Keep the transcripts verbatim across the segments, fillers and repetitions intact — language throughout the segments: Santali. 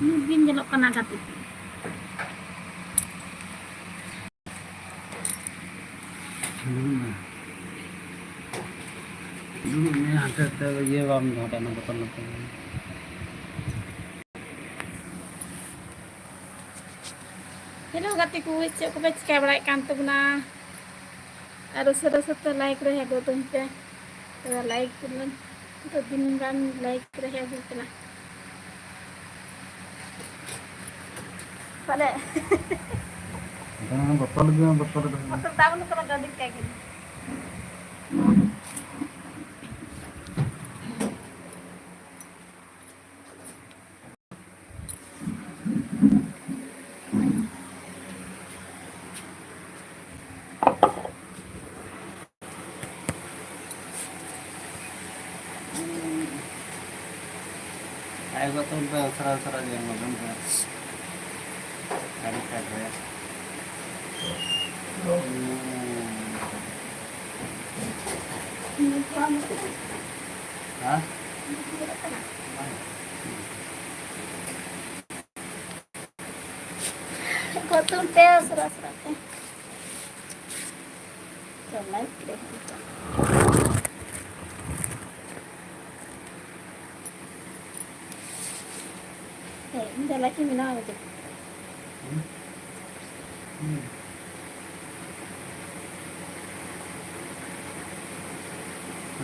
ᱢᱤᱫ ᱫᱤᱱ ᱧᱮᱞᱚᱜ ᱠᱟᱱᱟ ᱜᱟᱛᱮ ᱠᱚ᱾ ᱫᱩᱲᱩᱵ ᱢᱮ᱾ ᱫᱩᱲᱩᱵ ᱢᱮ, ᱦᱟᱱᱛᱮ ᱱᱟᱛᱮ ᱤᱭᱟᱹ ᱵᱟᱢ ᱫᱚᱦᱚ ᱠᱟᱜᱼᱟ, ᱚᱱᱟ ᱵᱚᱛᱚᱨ ᱱᱚᱛᱮ᱾ ᱦᱮᱞᱳ ᱜᱟᱛᱮ ᱠᱚ, ᱪᱮᱫ ᱠᱚᱯᱮ ᱪᱤᱠᱟᱹ ᱵᱟᱲᱟᱭᱮᱫ ᱠᱟᱱ ᱛᱟᱵᱚᱱᱟ? ᱟᱨ ᱩᱥᱟᱹᱨᱟ ᱩᱥᱟᱹᱨᱟ ᱛᱮ ᱞᱟᱭᱤᱠ ᱨᱮ ᱦᱮᱡ ᱜᱚᱫᱚᱜ ᱯᱮ᱾ ᱛᱚᱵᱮ ᱞᱟᱭᱤᱠ ᱠᱚ ᱫᱤᱱ ᱜᱟᱱ ᱞᱟᱭᱤᱠ ᱨᱮ ᱦᱮᱡ ᱦᱩᱭ ᱠᱟᱱᱟ᱾ ᱯᱟᱞᱮ᱾ ᱦᱮᱸ, ᱵᱚᱛᱚᱨ ᱜᱮ, ᱵᱚᱛᱚᱨ ᱜᱮ᱾ ᱵᱚᱛᱚᱨ ᱫᱚ ᱵᱟᱹᱱᱩᱜ ᱛᱟᱢᱟ, ᱜᱟᱹᱰᱤ ᱞᱮᱠᱟ ᱜᱮ᱾ ᱟᱭᱳ ᱜᱚ ᱛᱟᱵᱚᱱ ᱯᱮ ᱩᱥᱟᱹᱨᱟ ᱩᱥᱟᱹᱨᱟ ᱧᱮᱞ ᱧᱚᱜ ᱵᱚᱱ ᱯᱮ᱾ ᱟᱹᱰᱤ ᱠᱷᱟᱱ ᱨᱮ᱾ ᱦᱮᱸ? ᱜᱚ ᱛᱟᱵᱚᱱ ᱯᱮ ᱩᱥᱟᱹᱨᱟ ᱩᱥᱟᱹᱨᱟ ᱛᱮ᱾ ᱪᱟᱞᱟᱜ ᱨᱮ᱾ ᱦᱮᱸ, ᱤᱧ ᱫᱚ ᱞᱟᱹᱠᱤ ᱢᱮᱱᱟᱣ ᱠᱟᱫᱤᱧ᱾ ᱦᱩᱸ᱾ ᱦᱩᱸ᱾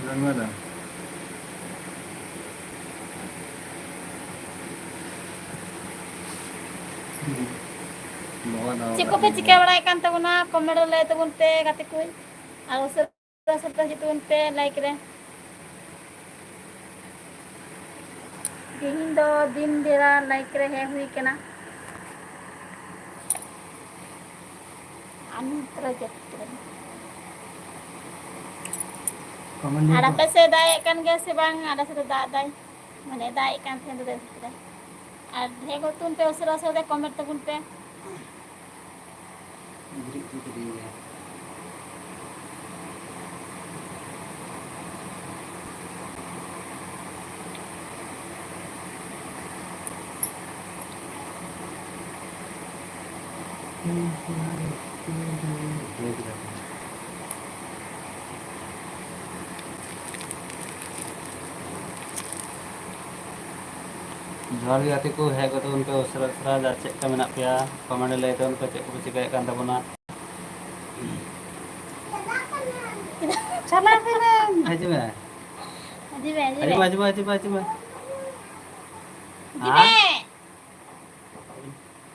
ᱜᱟᱱ ᱢᱮ ᱫᱟ᱾ ᱦᱩᱸ᱾ ᱵᱚᱦᱚᱜ ᱫᱚ ᱪᱮᱫ ᱠᱚᱯᱮ ᱵᱟᱹᱲᱤᱡ ᱪᱤᱠᱟᱹ ᱜᱮᱭᱟ᱾ ᱵᱟᱲᱟᱭᱮᱫ ᱠᱟᱱ ᱛᱟᱵᱚᱱᱟ? ᱠᱚᱢᱮᱱᱴ ᱨᱮ ᱞᱟᱹᱭ ᱛᱟᱵᱚᱱ ᱯᱮ ᱜᱟᱛᱮ ᱠᱚ᱾ ᱟᱨ ᱩᱥᱟᱹᱨᱟ ᱥᱟᱯᱲᱟᱣ ᱦᱤᱡᱩᱜ ᱛᱟᱵᱚᱱ ᱯᱮ ᱞᱟᱭᱤᱠ ᱨᱮ᱾ ᱛᱮᱦᱮᱧ ᱫᱚ ᱫᱤᱱ ᱵᱮᱲᱟ ᱞᱟᱭᱤᱠ ᱨᱮ ᱦᱮᱡ ᱦᱩᱭ ᱠᱟᱱᱟ᱾ ᱟᱨ ᱱᱤᱛ ᱨᱮ ᱡᱟᱹᱯᱤᱫ ᱨᱮ᱾ ᱠᱚᱢᱮᱱᱴ ᱟᱨ ᱫᱚ ᱟᱯᱮ ᱥᱮᱫ ᱫᱟᱜ ᱮᱫ ᱠᱟᱱ ᱜᱮᱭᱟ ᱥᱮ ᱵᱟᱝ? ᱟᱞᱮ ᱥᱮᱫ ᱫᱚ ᱫᱟᱜ ᱮᱫᱟᱭ, ᱢᱟᱱᱮ ᱫᱟᱜ ᱮᱫ ᱠᱟᱱ ᱛᱟᱦᱮᱸ ᱫᱚ ᱫᱟᱜ ᱮᱫᱟᱭ᱾ ᱟᱨ ᱦᱮᱡ ᱜᱚᱫ ᱛᱟᱵᱚᱱ ᱯᱮ, ᱩᱥᱟᱹᱨᱟ ᱩᱥᱟᱹᱨᱟ ᱛᱮ ᱠᱚᱢᱮᱱᱴ ᱛᱟᱵᱚᱱ ᱯᱮ᱾ ᱜᱩᱨᱤᱡ ᱠᱚ ᱠᱟᱹᱴᱤᱡ ᱤᱧ ᱞᱟᱹᱭᱟ᱾ ᱡᱚᱦᱟᱨ ᱜᱮ ᱜᱟᱛᱮ ᱠᱚ, ᱦᱮᱡ ᱠᱟᱛᱮ ᱵᱚᱱ ᱯᱮ ᱩᱥᱟᱹᱨᱟ ᱩᱥᱟᱹᱨᱟ, ᱟᱨ ᱪᱮᱫ ᱞᱮᱠᱟ ᱢᱮᱱᱟᱜ ᱯᱮᱭᱟ? ᱠᱚᱢᱮᱱᱴ ᱨᱮ ᱞᱟᱹᱭ ᱛᱟᱵᱚᱱ ᱯᱮ ᱪᱮᱫ ᱠᱚᱯᱮ ᱪᱤᱠᱟᱹᱭᱮᱫ ᱠᱟᱱ ᱛᱟᱵᱚᱱᱟ᱾ ᱪᱟᱞᱟᱣ ᱠᱟᱱᱟᱢ᱾ ᱦᱤᱡᱩᱜ ᱢᱮ᱾ ᱦᱤᱡᱩᱜ ᱢᱮ, ᱦᱤᱡᱩᱜ ᱢᱮ᱾ ᱦᱤᱡᱩᱜ ᱢᱮ, ᱦᱤᱡᱩᱜ ᱢᱮ, ᱦᱤᱡᱩᱜ ᱢᱮ, ᱦᱤᱡᱩᱜ ᱢᱮ᱾ ᱦᱮᱸ?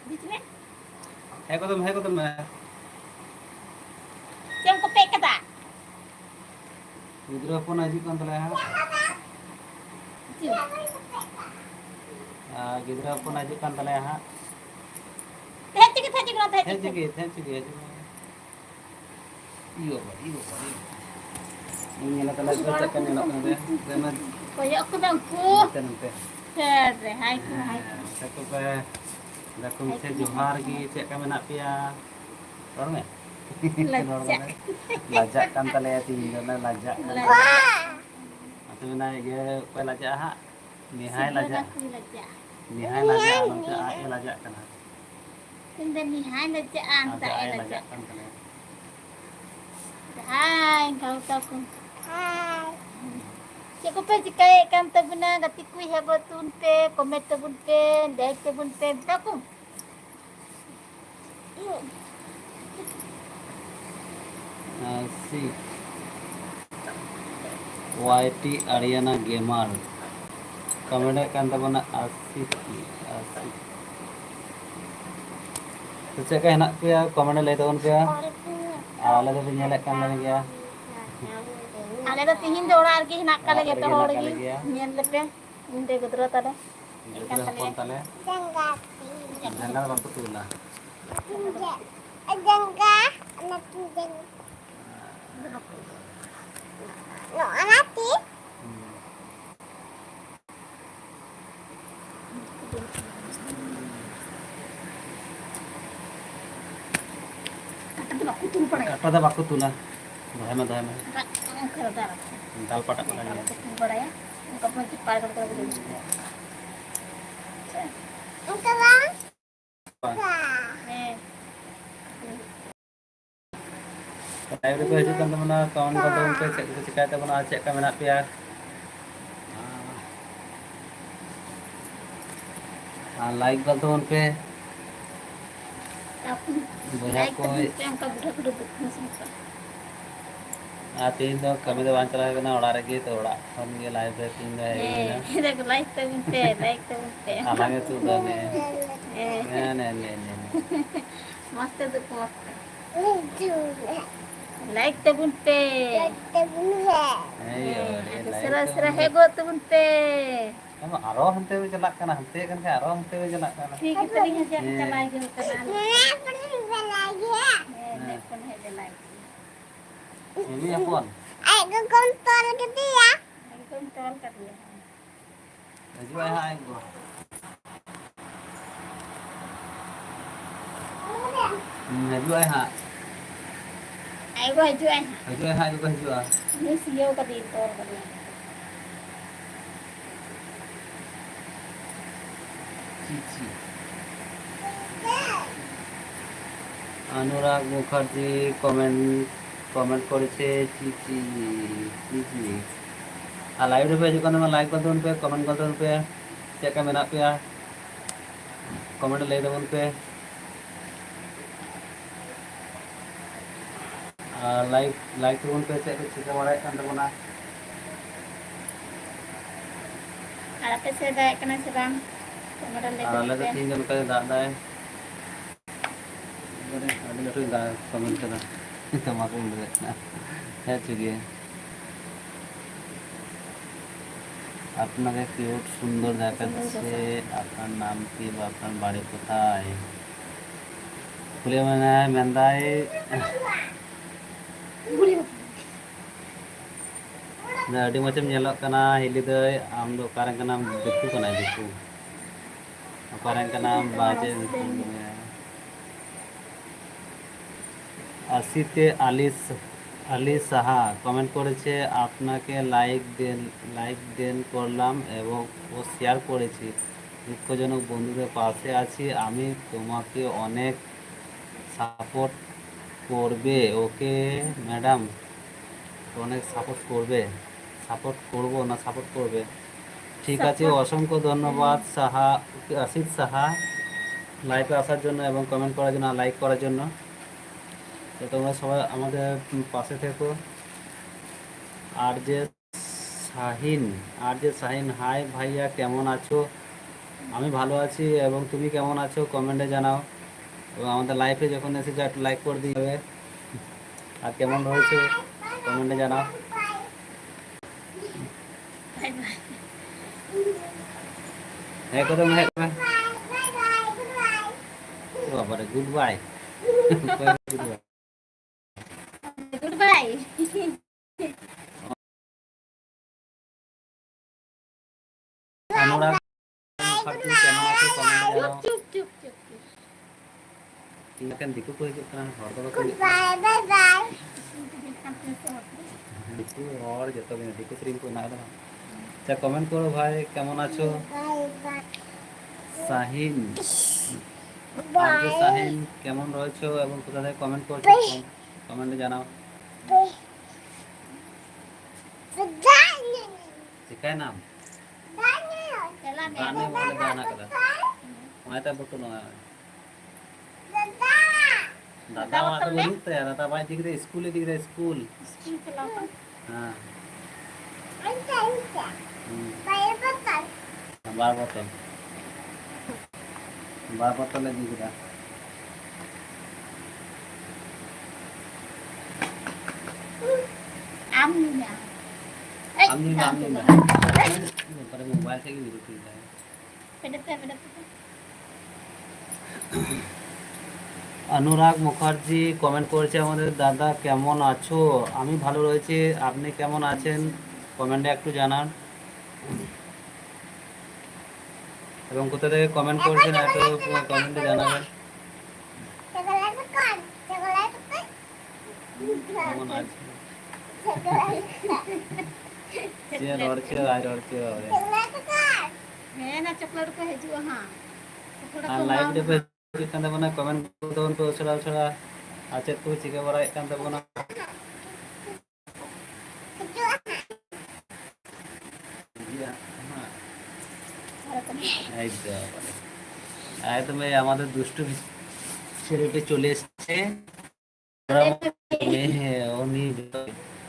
ᱦᱤᱡᱩᱜ ᱢᱮ᱾ ᱦᱮᱡ ᱜᱚᱫᱚᱜ ᱢᱮ, ᱦᱮᱡ ᱜᱚᱫᱚᱜ ᱢᱮ᱾ ᱪᱮᱫ ᱮᱢ ᱠᱚᱯᱮ ᱠᱟᱫᱟ? ᱜᱤᱫᱽᱨᱟᱹ ᱦᱚᱯᱚᱱ ᱦᱤᱡᱩᱜ ᱠᱟᱱ ᱛᱟᱞᱮᱭᱟ ᱦᱟᱸᱜ᱾ ᱦᱤᱡᱩᱜ᱾ ᱟᱨ ᱜᱤᱫᱽᱨᱟᱹ ᱦᱚᱯᱚᱱ ᱦᱤᱡᱩᱜ ᱠᱟᱱ ᱛᱟᱞᱮᱭᱟ ᱦᱟᱸᱜ᱾ ᱦᱮᱡ ᱪᱤᱠᱟᱹ, ᱦᱮᱡ ᱪᱤᱠᱟᱹ, ᱦᱮᱡ ᱦᱮᱡ ᱪᱤᱠᱟᱹ᱾ ᱪᱤᱠᱟᱹ, ᱦᱮᱡ ᱪᱤᱠᱟᱹ, ᱦᱤᱡᱩᱜ ᱢᱮ᱾ ᱤᱭᱟᱹ ᱵᱟᱵᱟ, ᱤᱭᱟᱹ ᱵᱟᱵᱟ, ᱤᱭᱟᱹ ᱵᱟᱵᱟ᱾ ᱤᱧ ᱧᱮᱞ ᱠᱟᱱᱟ ᱪᱮᱫ ᱞᱮᱠᱟ ᱧᱮᱞᱚᱜ ᱠᱟᱱᱟ ᱨᱮ? ᱨᱮ ᱢᱟ᱾ ᱠᱚᱭᱚᱜ ᱠᱚ ᱵᱟᱝ ᱠᱚ᱾ ᱱᱚᱛᱮ, ᱱᱚᱛᱮ᱾ ᱯᱷᱮᱰ ᱨᱮ, ᱦᱟᱭ ᱠᱚ, ᱦᱟᱭ ᱠᱚ᱾ ᱦᱮᱸ, ᱟᱪᱪᱷᱟ, ᱛᱚᱵᱮ ᱫᱟᱠᱩᱢ ᱦᱟᱭ ᱥᱮ ᱠᱚ, ᱡᱚᱦᱟᱨ ᱦᱟᱭ ᱜᱮ, ᱠᱚ᱾ ᱪᱮᱫ ᱞᱮᱠᱟ ᱢᱮᱱᱟᱜ ᱯᱮᱭᱟ? ᱨᱚᱲ ᱢᱮ᱾ ᱞᱟᱡᱟᱜ᱾ ᱨᱚᱲ ᱢᱮ᱾ ᱞᱟᱡᱟᱜ ᱠᱟᱱ ᱛᱟᱞᱮᱭᱟ ᱛᱤᱦᱤᱧ ᱫᱚ, ᱞᱟᱡᱟᱜ ᱠᱟᱱ ᱞᱟᱡᱟᱜ᱾ ᱛᱟᱞᱮᱭᱟ᱾ ᱟᱫᱚ ᱢᱮᱱᱟ ᱤᱭᱟᱹ, ᱚᱠᱚᱭ ᱞᱟᱡᱟᱜᱼᱟ ᱦᱟᱸᱜ? ᱱᱮᱦᱟᱭ ᱥᱤᱫᱷᱟᱹ ᱞᱟᱡᱟᱜᱼᱟ᱾ ᱱᱟᱠᱩ ᱞᱟᱡᱟᱜᱼᱟ᱾ ᱱᱮᱦᱟᱭ ᱞᱟᱡᱟᱜᱼᱟ, ᱱᱚᱛᱮ ᱟᱡ ᱮ ᱞᱟᱡᱟᱜ ᱠᱟᱱᱟ᱾ ᱤᱧ ᱫᱚ ᱱᱮᱦᱟᱭ ᱞᱟᱡᱟᱜᱼᱟ, ᱟᱨ ᱱᱚᱛᱮ ᱟᱡ ᱟᱡ ᱮ ᱮ ᱞᱟᱡᱟᱜ ᱞᱟᱡᱟᱜ ᱠᱟᱱ ᱛᱟᱞᱮᱭᱟ᱾ ᱦᱟᱭ, ᱜᱟᱶᱛᱟ ᱠᱚ᱾ ᱪᱮᱫ ᱠᱚᱯᱮ ᱪᱤᱠᱟᱹᱭᱮᱫ ᱠᱟᱱ ᱛᱟᱵᱚᱱᱟ? ᱜᱟᱛᱮ ᱠᱚ ᱦᱮᱡ ᱛᱟᱵᱚᱱ ᱯᱮ, ᱠᱚᱢᱮᱱᱴ ᱛᱟᱵᱚᱱ ᱯᱮ, ᱞᱟᱭᱤᱠ ᱛᱟᱵᱚᱱ ᱯᱮ, ᱢᱮᱛᱟ ᱠᱚ᱾ ᱟᱥᱤᱠ, ᱣᱟᱭ ᱴᱤ ᱟᱨᱤᱭᱟᱱᱟ ᱜᱮᱢᱟᱨ, ᱠᱚᱢᱮᱱᱴ ᱮᱫ ᱠᱟᱱ ᱛᱟᱵᱚᱱᱟ ᱟᱥᱤᱠ, ᱟᱥᱤᱠ᱾ ᱛᱚ ᱪᱮᱫ ᱞᱮᱠᱟ ᱦᱮᱱᱟᱜ ᱯᱮᱭᱟ? ᱠᱚᱢᱮᱱᱴ ᱨᱮ ᱞᱟᱹᱭ ᱛᱟᱵᱚᱱ ᱯᱮ᱾ ᱟᱨ ᱟᱞᱮ ᱫᱚᱯᱮ ᱧᱮᱞᱮᱫ ᱠᱟᱱ ᱛᱟᱞᱮ ᱜᱮᱭᱟ᱾ ᱟᱞᱮ ᱫᱚ ᱛᱤᱦᱤᱧ ᱫᱚ ᱚᱲᱟᱜ ᱨᱮᱜᱮ ᱦᱮᱱᱟᱜ ᱠᱟᱜ ᱞᱮ ᱚᱲᱟᱜ ᱡᱚᱛᱚ ᱨᱮᱜᱮ ᱦᱚᱲ ᱦᱮᱱᱟᱜ ᱜᱮ᱾ ᱠᱟᱜ ᱞᱮ ᱜᱮᱭᱟ᱾ ᱧᱮᱞ ᱞᱮᱯᱮ, ᱤᱧ ᱨᱮᱱ ᱜᱤᱫᱽᱨᱟᱹ ᱛᱟᱞᱮ᱾ ᱜᱤᱫᱽᱨᱟᱹ ᱦᱚᱯᱚᱱ ᱛᱟᱞᱮ᱾ ᱡᱟᱸᱜᱟ ᱫᱚ ᱵᱟᱠᱚ ᱛᱩᱞᱟ᱾ ᱡᱟᱸᱜᱟ, ᱚᱱᱟ ᱛᱤ ᱡᱟᱸᱜᱟ᱾ ᱱᱚᱜᱼᱚ ᱱᱟ ᱛᱤ᱾ ᱦᱩᱸ᱾ ᱠᱟᱴᱟ ᱫᱚ ᱵᱟᱠᱚ ᱛᱩᱞ ᱵᱟᱲᱟᱭᱟ᱾ ᱠᱟᱴᱟ ᱫᱚ ᱵᱟᱠᱚ ᱛᱩᱞᱟ᱾ ᱫᱚᱦᱚᱭ ᱢᱮ, ᱫᱚᱦᱚᱭ ᱢᱮ᱾ ᱚᱱᱠᱟ ᱫᱚ ᱫᱟᱞ ᱯᱟᱴᱟ ᱠᱚ ᱫᱟᱞ ᱜᱮᱭᱟ᱾ ᱵᱟᱠᱚ ᱛᱩᱞ ᱵᱟᱲᱟᱭᱟ᱾ ᱚᱱᱠᱟ ᱠᱚ ᱪᱤᱯᱟᱲ ᱠᱟᱛᱮ ᱠᱚ ᱫᱩᱲᱩᱵ ᱠᱚᱜᱼᱟ᱾ ᱚᱱᱠᱟ ᱵᱟᱝ? ᱦᱮᱸ᱾ ᱞᱟᱭᱤᱵᱷ ᱨᱮᱠᱚ ᱦᱤᱡᱩᱜ ᱠᱟᱱ ᱛᱟᱵᱚᱱᱟ, ᱠᱚᱢᱮᱱᱴ ᱠᱚ ᱛᱟᱵᱚᱱ ᱯᱮ, ᱪᱮᱫ ᱠᱚᱯᱮ ᱪᱮᱠᱟᱭ ᱛᱟᱵᱚᱱᱟ, ᱪᱮᱫ ᱞᱮᱠᱟ ᱢᱮᱱᱟᱜ ᱯᱮᱭᱟ? ᱟᱨ ᱞᱟᱭᱤᱠ ᱜᱚᱫ ᱛᱟᱵᱚᱱ ᱯᱮ᱾ ᱵᱚᱭᱦᱟ ᱞᱟᱭᱤᱠ ᱠᱚ᱾ ᱛᱟᱵᱚᱱ ᱯᱮ, ᱚᱱᱠᱟ ᱵᱩᱰᱷᱟᱹ ᱵᱩᱰᱷᱟᱹ ᱫᱩᱠ ᱦᱚᱸ ᱥᱚᱝᱥᱟᱨ᱾ ᱟᱨ ᱛᱮᱦᱮᱧ ᱫᱚ ᱠᱟᱹᱢᱤ ᱫᱚ ᱵᱟᱝ ᱪᱟᱞᱟᱣ ᱦᱩᱭ ᱠᱟᱱᱟ, ᱚᱲᱟᱜ ᱨᱮᱜᱮ, ᱛᱚ ᱚᱲᱟᱜ ᱠᱷᱚᱱ ᱜᱮ ᱞᱟᱭᱤᱵᱷ ᱨᱮ ᱛᱮᱦᱮᱧ ᱫᱚ ᱦᱮᱡ ᱦᱩᱭ ᱦᱮᱸ, ᱠᱟᱱᱟ᱾ ᱦᱮᱸ, ᱞᱟᱭᱤᱠ ᱛᱟᱵᱚᱱ ᱯᱮ, ᱞᱟᱭᱤᱠ ᱛᱟᱵᱚᱱ ᱯᱮ᱾ ᱟᱞᱟᱝ ᱜᱮ ᱛᱩᱫ ᱫᱚ ᱦᱮᱸ᱾ ᱦᱮᱸ, ᱱᱮ, ᱱᱮ, ᱱᱮ, ᱱᱮ᱾ ᱢᱚᱡᱽ ᱛᱮ ᱫᱩᱠ ᱢᱚᱡᱽ ᱛᱮ᱾ ᱞᱟᱭᱤᱠ ᱛᱟᱵᱚᱱ ᱯᱮ᱾ ᱞᱟᱭᱤᱠ ᱛᱟᱵᱚᱱ ᱯᱮ᱾ ᱦᱮᱸ, ᱦᱮᱸ, ᱟᱹᱰᱤ ᱞᱟᱭᱤᱠ ᱩᱥᱟᱹᱨᱟ ᱛᱟᱵᱚᱱ ᱩᱥᱟᱹᱨᱟ ᱯᱮ᱾ ᱦᱮᱡ ᱜᱚᱫ ᱛᱟᱵᱚᱱ ᱯᱮ᱾ ᱟᱢ ᱟᱨᱚ ᱦᱟᱱᱛᱮ ᱯᱮ ᱪᱟᱞᱟᱜ ᱠᱟᱱᱟ, ᱦᱟᱱᱛᱮ ᱠᱟᱱ ᱠᱷᱟᱱ ᱟᱨᱚ ᱦᱟᱱᱛᱮ ᱯᱮ ᱪᱟᱞᱟᱜ ᱠᱟᱱᱟ᱾ ᱴᱷᱤᱠ ᱜᱮ ᱛᱟᱞᱤᱧᱟ ᱡᱮ ᱦᱮᱸ᱾ ᱪᱟᱞᱟᱣ ᱦᱤᱡᱩᱜ ᱠᱟᱱᱟ᱾ ᱦᱮᱸ, ᱦᱮᱸ᱾ ᱢᱮᱫ ᱠᱷᱚᱱ ᱦᱮᱡ ᱞᱮᱱᱟᱭ᱾ ᱢᱤᱢᱤ ᱦᱚᱯᱚᱱ᱾ ᱟᱡ ᱜᱚᱜᱚᱢ ᱛᱚᱞ ᱠᱮᱫᱮᱭᱟ᱾ ᱟᱡ ᱜᱚᱜᱚᱢ ᱛᱚᱞ ᱠᱟᱫᱮᱭᱟ᱾ ᱦᱤᱡᱩᱜ ᱟᱭ ᱦᱟᱸᱜ ᱟᱡ ᱜᱚ᱾ ᱦᱩᱸ, ᱦᱤᱡᱩᱜ ᱟᱭ ᱦᱟᱸᱜ᱾ ᱟᱡ ᱜᱚ ᱦᱤᱡᱩᱜ ᱟᱭ ᱦᱟᱸᱜ᱾ ᱦᱤᱡᱩᱜ ᱟᱭ ᱦᱟᱸᱜ, ᱟᱡ ᱜᱚ ᱦᱤᱡᱩᱜᱼᱟ᱾ ᱩᱱᱤ ᱥᱤᱭᱟᱹᱣ ᱠᱟᱫᱮᱭᱟ, ᱛᱚᱞ ᱠᱟᱫᱮᱭᱟ᱾ ᱪᱤ, ᱪᱤ᱾ অনুরাগ মুখার্জি কমেন্ট, কমেন্ট করেছে, চি, চি, চি, চি। আর লাইভ ᱨᱮᱯᱮ ᱦᱤᱡᱩᱜ ᱠᱟᱱ ᱛᱟᱵᱚᱱᱟ, ᱞᱟᱭᱤᱠ ᱜᱚᱫ ᱛᱟᱵᱚᱱ ᱯᱮ, ᱠᱚᱢᱮᱱᱴ ᱜᱚᱫ ᱛᱟᱵᱚᱱ ᱯᱮ, ᱪᱮᱫ ᱞᱮᱠᱟ ᱢᱮᱱᱟᱜ ᱯᱮᱭᱟ? ᱠᱚᱢᱮᱱᱴ ᱨᱮ ᱞᱟᱹᱭ ᱛᱟᱵᱚᱱ ᱯᱮ᱾ ᱟᱨ ᱞᱟᱭᱤᱠ, ᱞᱟᱭᱤᱠ ᱛᱟᱵᱚᱱ ᱯᱮ, ᱪᱮᱫ ᱠᱚ ᱪᱤᱠᱟᱹ ᱵᱟᱲᱟᱭᱮᱫ ᱠᱟᱱ ᱛᱟᱵᱚᱱᱟ᱾ ᱟᱨ ᱟᱯᱮ ᱥᱮᱫ ᱫᱟᱜ ᱮᱫ ᱠᱟᱱᱟᱭ ᱥᱮ ᱵᱟᱝ? ᱠᱚᱢᱮᱱᱴ ᱨᱮ ᱞᱟᱹᱭ ᱟᱨ ᱛᱟᱵᱚᱱ ᱟᱞᱮ ᱫᱚ ᱯᱮ᱾ ᱛᱤᱦᱤᱧ ᱫᱚ ᱱᱚᱝᱠᱟ ᱜᱮ ᱫᱟᱜ ᱫᱟᱭ᱾ ᱟᱹᱰᱤ ᱞᱟᱹᱴᱩᱭ ᱫᱟᱜ ᱠᱚᱢᱮᱱᱴ ᱠᱟᱫᱟ᱾ ᱛᱟᱢᱟᱠᱩ ᱩᱰᱩᱠᱮᱫ ᱠᱟᱱᱟ᱾ ᱦᱮᱸ, ᱴᱷᱤᱠ ᱜᱮᱭᱟ᱾ আপনাকে কিউট সুন্দর দেখাচ্ছে। আপনার নাম কি বা আপনার বাড়ি কোথায়? ᱠᱩᱞᱤ ᱢᱮᱱᱟᱭ, ᱢᱮᱱᱫᱟᱭ, ᱟᱹᱰᱤ ᱢᱚᱡᱽ ᱮᱢ ᱧᱮᱞᱚᱜ ᱠᱟᱱᱟ ᱦᱤᱞᱤ ᱫᱟᱹᱭ, ᱟᱢ ᱫᱚ ᱚᱠᱟᱨᱮᱱ ᱠᱟᱱᱟᱢ? ᱫᱤᱠᱩ ᱠᱟᱱᱟᱭ, ᱫᱤᱠᱩ᱾ ᱚᱠᱟᱨᱮᱱ ᱠᱟᱱᱟᱢ? ᱵᱟᱡᱮ ᱫᱤᱠᱩ ᱠᱟᱱᱟᱭ। আশিতে আলি, আলি সাহা কমেন্ট করেছে, আপনাকে লাইক দেন, লাইক দেন করলাম এবং ও শেয়ার করেছি। দুঃখজনক বন্ধুদের পাশে আছি আমি, তোমাকে অনেক সাপোর্ট করবে, ওকে ম্যাডাম, অনেক সাপোর্ট করবে। সাপোর্ট করবো না, সাপোর্ট করবে। ঠিক আছে, সাপোর্ট। অসংখ্য ধন্যবাদ সাহা, আসিফ সাহা, লাইভে আসার জন্য এবং কমেন্ট করার জন্য, লাইক করার জন্য। তো তোমরা সবাই আমাদের পাশে থেকো। আর যে শাহিন, আর যে শাহিন, হাই ভাইয়া, কেমন আছো? আমি ভালো আছি, এবং তুমি কেমন আছো কমেন্টে জানাও। এবং আমাদের লাইভে যখন এসেছো একটু লাইক করে দিয়ে যাবে। আর কেমন রয়েছে কমেন্টে জানাও। হ্যাঁ করে, হ্যাঁ করে। বাবারে, good bye. Good bye. Good bye. Anurag Mukherjee কেমন আছো? কমেন্টে জানাও। চুপ, চুপ, চুপ, চুপ। ᱤᱧ ᱮᱠᱮᱱ ᱫᱤᱠᱩ ᱠᱚ ᱦᱤᱡᱩᱜ ᱠᱟᱱᱟ, ᱦᱚᱲ ᱫᱚ ᱵᱟᱠᱚ ᱦᱤᱡᱩᱜ ᱠᱟᱱᱟ᱾ ᱫᱤᱠᱩ ᱦᱚᱲ ᱡᱚᱛᱚ ᱜᱮ, ᱫᱤᱠᱩ ᱥᱮᱨᱮᱧ ᱠᱚ ᱢᱮᱱᱟᱜ ᱟᱠᱟᱫᱟ᱾ ᱟᱪᱪᱷᱟ, ᱠᱚᱢᱮᱱᱴ ᱠᱚᱨᱚ ᱵᱷᱟᱭ, ᱠᱮᱢᱚᱱ ᱟᱪᱷᱳ? শাহিন। আর যে শাহিন, কেমন রয়েছো এবং কোথা থেকে কমেন্ট করছো? কম-, কমেন্টে জানাও। ᱪᱤᱠᱟᱹᱭᱮᱱᱟᱢ? ᱫᱟᱜ ᱧᱩ ᱵᱚᱞᱮ ᱫᱟᱜ ᱦᱮᱱᱟᱜ ᱠᱟᱫᱟ᱾ ᱚᱱᱟᱛᱮ ᱵᱚᱛᱚᱞ ᱱᱚᱣᱟ᱾ ᱫᱟᱫᱟ ᱚᱲᱟᱜ ᱫᱚ ᱵᱟᱹᱱᱩᱜ ᱛᱟᱭᱟ, ᱫᱟᱫᱟ ᱵᱟᱭ ᱤᱫᱤ ᱠᱮᱫᱟ, ᱥᱠᱩᱞ ᱤᱫᱤ ᱠᱮᱫᱟ, ᱥᱠᱩᱞ᱾ ᱥᱠᱩᱞ ᱪᱟᱞᱟᱣ ᱠᱟᱱᱟ᱾ ᱦᱮᱸ᱾ ᱦᱩᱸ᱾ ᱵᱟᱨ ᱵᱚᱛᱚᱞ᱾ ᱵᱟᱨ ᱵᱚᱛᱚᱞ ᱤᱫᱤ ᱠᱮᱫᱟ᱾ ᱟᱢ ᱧᱩᱭᱟ᱾ ᱟᱢ ᱧᱩᱭ ᱢᱮ, ᱟᱢ ᱧᱩᱭ ᱢᱮ᱾ ᱵᱟᱵᱟᱨᱮ, ᱢᱳᱵᱟᱭᱤᱞ ᱴᱷᱮᱡ ᱜᱮ ᱧᱩᱨᱩᱜ ᱠᱟᱱ ᱛᱟᱭᱟ᱾ ᱯᱮᱰᱮ ᱯᱮ, ᱯᱮᱰᱮ ᱯᱮ᱾ অনুরাগ মুখার্জি কমেন্ট করেছে আমাদের, "দাদা কেমন আছো?" আমি ভালো রয়েছি, আপনি কেমন আছেন? কমেন্টে একটু জানান। এবং কোথা থেকে কমেন্ট করছেন একটু কমেন্টে জানাবেন। কেমন আছো? ᱪᱮᱫ ᱨᱚᱲ ᱪᱮᱫ ᱟᱭ ᱨᱚᱲ ᱪᱮᱫ ᱨᱚᱲ ᱨᱮ᱾ ᱦᱮᱸ, ᱱᱟ ᱪᱚᱠᱞᱮᱴ ᱠᱚ ᱦᱤᱡᱩᱜᱼᱟ ᱦᱟᱸᱜ᱾ ᱪᱚᱠᱞᱮᱴ ᱟᱨ ᱠᱚ ᱞᱟᱭᱤᱵᱷ ᱮᱢᱟᱢᱟ ᱨᱮᱯᱮ ᱦᱟᱸᱜ᱾ ᱦᱤᱡᱩᱜ ᱠᱟᱱ ᱛᱟᱵᱚᱱᱟ, ᱠᱚᱢᱮᱱᱴ ᱠᱚ ᱛᱟᱵᱚᱱ ᱯᱮ ᱩᱥᱟᱹᱨᱟ ᱩᱥᱟᱹᱨᱟ᱾ ᱟᱨ ᱪᱮᱫ ᱠᱚ ᱪᱤᱠᱟᱹ ᱵᱟᱲᱟᱭᱮᱫ ᱠᱟᱱ ᱛᱟᱵᱚᱱᱟ? এই তো, এই তো মেয়ে আমাদের দুষ্টু ছেলেটা চলে এসছে। হ্যাঁ, উনি,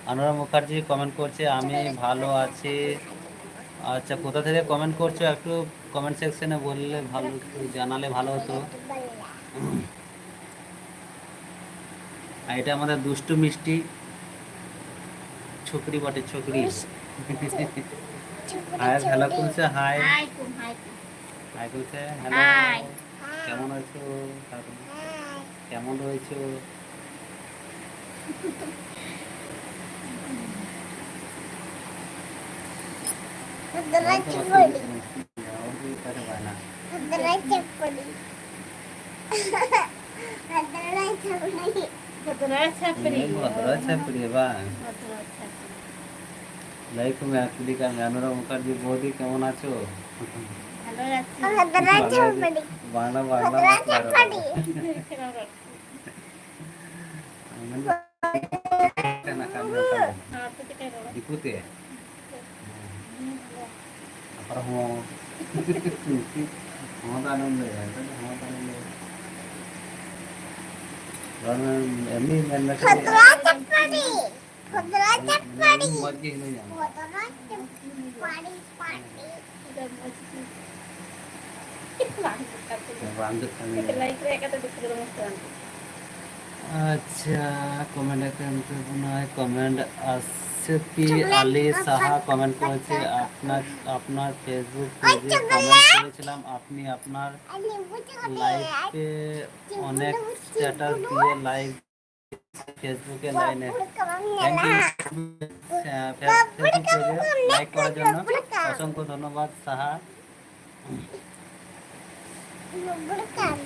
অনুরাগ মুখার্জি কমেন্ট করছে, "আমি ভালো আছি।" আচ্ছা, কোথা থেকে কমেন্ট করছো? একটু কমেন্ট সেকশনে বললে ভালো, জানালে ভালো হতো। আর এটা আমাদের দুষ্টু মিষ্টি ছকরি বটে, ছকরি। হাই, হ্যালো, কোন সে হাই? হাই, কোন হাই? হাই, কোন সে? হ্যালো। হাই। কেমন আছো? কেমন রয়েছো? ভদ্রাই চুপড়ি। ভদ্রাই চুপড়ি। ভদ্রাই চুপড়ি। ভদ্রাই ছাপড়ি। ভদ্রাই ছাপড়ি, বাহ। ভদ্রাই ছাপড়ি। লাইক কমে আসলে কামে, অনুরাগ মুখার্জি বৌদি কেমন আছো? ভালো আছি। ভদ্রাই ছাপড়ি। বাংলা, বাংলা, ভদ্রাই বাংলা। ছাপড়ি। ᱠᱟᱱᱟ ᱠᱟᱱ ᱠᱟᱱᱟ᱾ ᱦᱮᱸ, ᱟᱯᱮ ᱪᱮᱫ ᱯᱮ ᱨᱚᱲᱟ? ᱫᱤᱠᱩ ᱛᱮ? ᱟᱯᱟᱨ ᱦᱚᱸ᱾ ᱦᱚᱸ ᱫᱚ ᱟᱞᱚᱢ ᱞᱟᱹᱭᱟ, ᱦᱚᱸ ᱫᱚ ᱟᱞᱚᱢ ᱞᱟᱹᱭᱟ᱾ ᱨᱚᱲ ᱢᱮ, ᱮᱢᱱᱤ ᱢᱮᱱ ᱞᱮᱠᱷᱟᱱ ᱜᱮ᱾ ᱠᱷᱚᱫᱽᱨᱟ ᱪᱟᱯᱟᱲᱤ᱾ ᱠᱷᱚᱫᱽᱨᱟ ᱪᱟᱯᱟᱲᱤ᱾ ᱢᱚᱡᱽ ᱜᱮ ᱦᱤᱱᱟᱹᱧᱟ᱾ ᱠᱷᱚᱫᱽᱨᱟ ᱪᱟᱯᱟᱲᱤ, ᱯᱟᱲᱤ᱾ ᱵᱟᱝ ᱫᱩᱠ ᱠᱟᱱ ᱜᱮᱭᱟ᱾ ᱞᱟᱭᱤᱠ ᱨᱮ ᱠᱟᱛᱮ ᱫᱩᱠ ᱫᱚ ᱢᱚᱡᱽ ᱵᱟᱝ᱾ ᱟᱪᱪᱷᱟ, ᱠᱚᱢᱮᱱᱴ ᱟᱠᱟᱱ ᱛᱟᱵᱚᱱᱟᱭ, ᱠᱚᱢᱮᱱᱴ ᱟᱥᱤᱯᱤ ᱪᱚᱠᱞᱮᱴ ᱟᱞᱤ ᱟᱯᱟ, ᱥᱟᱦᱟ ᱠᱚᱢᱮᱱᱴ ᱟᱯᱟ, ᱠᱚᱨছে, ᱟᱯᱟ। আপনার, আপনার ফেসবুক ওই পেজে কমেন্ট চকলেট। করেছিলাম, আপনি আপনার ওই লেবু চকলেট। লাইফে চিকুন অনেক লেবু, স্ট্যাটাস চিকুন লেবু। দিয়ে লাইভ ফেসবুকে লাইনে। বাবুর কাম থ্যাংক ইউ। মেলা। আহ, ফেস-, বাবুর ফেসবুক কাম পেজে মেলা, লাইক করার জন্য বাবুর কাম। অসংখ্য ধন্যবাদ, সাহা। বাবুর কাম।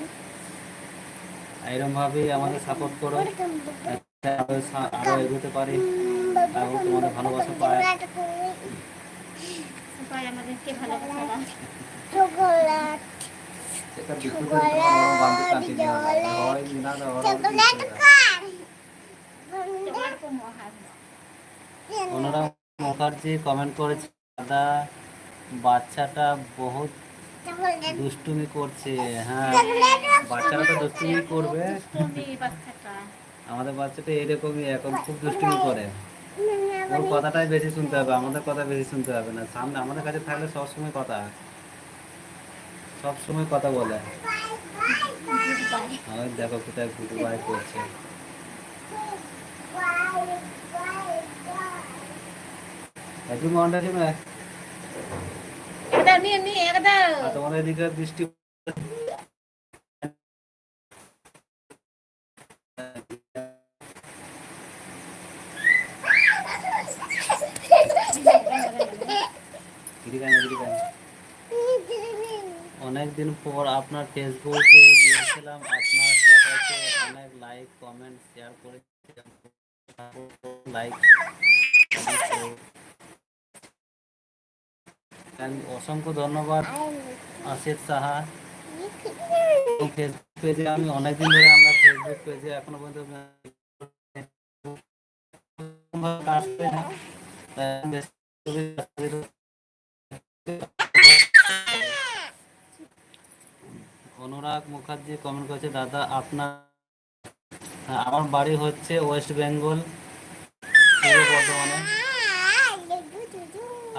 এরকম ভাবেই আমাদের সাপোর্ট করো, বাবুর কাম, বাবুর কাম। যাতে আরো সা-, আরো এগোতে পারি। হুম, বাবুর এবং কাম, তোমাদের বাবুর ভালোবাসা কাম, পাই। চকলেট কই? সবাই আমাদেরকে ভালোবাসা দাও। চকলেট। ᱫᱤᱠᱩ ᱛᱮ ᱡᱚᱛᱚ ᱦᱚᱲ ᱵᱟᱝ ᱫᱩᱜ ᱠᱟᱱ ᱛᱤᱧᱟ᱾ ᱦᱚᱲ ᱢᱤᱫ ᱫᱷᱟᱣ ᱫᱚ ᱦᱚᱲ ᱪᱚᱠᱞᱮᱴ ᱠᱷᱟᱱ᱾ ᱚᱱᱩᱨᱟᱜᱽ ᱢᱩᱠᱷᱟᱨᱡᱤ কমেন্ট করেছে, "দাদা, বাচ্চাটা বহুত চকলেট। দুষ্টুমি করছে।" হ্যাঁ, চকলেট। বাচ্চারা তো দুষ্টুমি করবে। দুষ্টুমি বাচ্চাটা। আমাদের বাচ্চাটা এরকমই, এখন খুব দুষ্টুমি করে। ওর কথাটাই বেশি শুনতে হবে, আমাদের কথা বেশি শুনতে হবে না। সামনে আমাদের কাছে থাকলে সবসময় কথা হয়, সবসময় কথা বলে। ওই দেখো কোথায় গুড বাই করছে। একদম মনটা ঠিক নয়। একদম নিয়ে, নিয়ে, একদম। আর তোমাদের এদিকে বৃষ্টি অনেক দিন পর আপনার ফেসবুকে গিয়েছিলাম, আপনার স্ট্যাটাসে অনেক লাইক, কমেন্ট, শেয়ার করেছি, লাইক। অসংখ্য ধন্যবাদ আশিস সাহা। এবং ফেসবুক পেজে আমি অনেকদিন ধরে, আমরা ফেসবুক পেজে এখনো পর্যন্ত কাজ করি না। তাই আমি বেশ অনুরাগ মুখার্জি কমেন্ট করেছে, "দাদা আপনার।" হ্যাঁ, আমার বাড়ি হচ্ছে ওয়েস্ট বেঙ্গল, পূর্ব বর্ধমানে।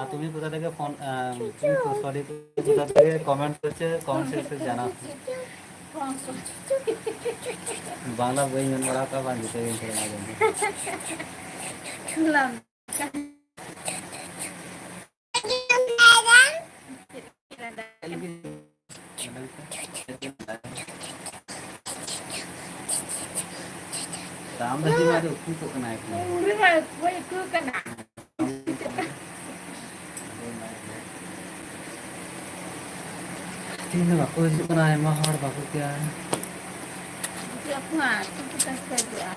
আর তুমি কোথা থেকে ফোন, আহ, তুমি কো-, সরি, কোথা থেকে কমেন্ট করছে, কমেন্ট সেকশনে জানাও। বাংলা বই মেন বড়া কা বান দিতে গেছে না জানি। শুনলাম। ᱫᱟᱢ ᱫᱚ ᱦᱤᱡᱩᱜ ᱢᱮ, ᱟᱫᱚ ᱩᱠᱩ ᱠᱚᱜ ᱠᱟᱱᱟ ᱮᱠᱷᱚᱱ᱾ ᱩᱨᱤ ᱢᱟ ᱚᱠᱚᱭ ᱩᱠᱩ ᱠᱟᱱᱟ? ᱛᱮᱦᱮᱧ ᱫᱚ ᱵᱟᱠᱚ ᱦᱤᱡᱩᱜ ᱠᱟᱱᱟ, ᱟᱭᱢᱟ ᱦᱚᱲ ᱵᱟᱠᱚ ᱜᱮᱭᱟ᱾ ᱦᱤᱡᱩᱜ ᱟᱠᱚ ᱦᱟᱸᱜ, ᱪᱮᱫ ᱠᱚ ᱪᱟᱥ ᱠᱚ ᱦᱤᱡᱩᱜᱼᱟ?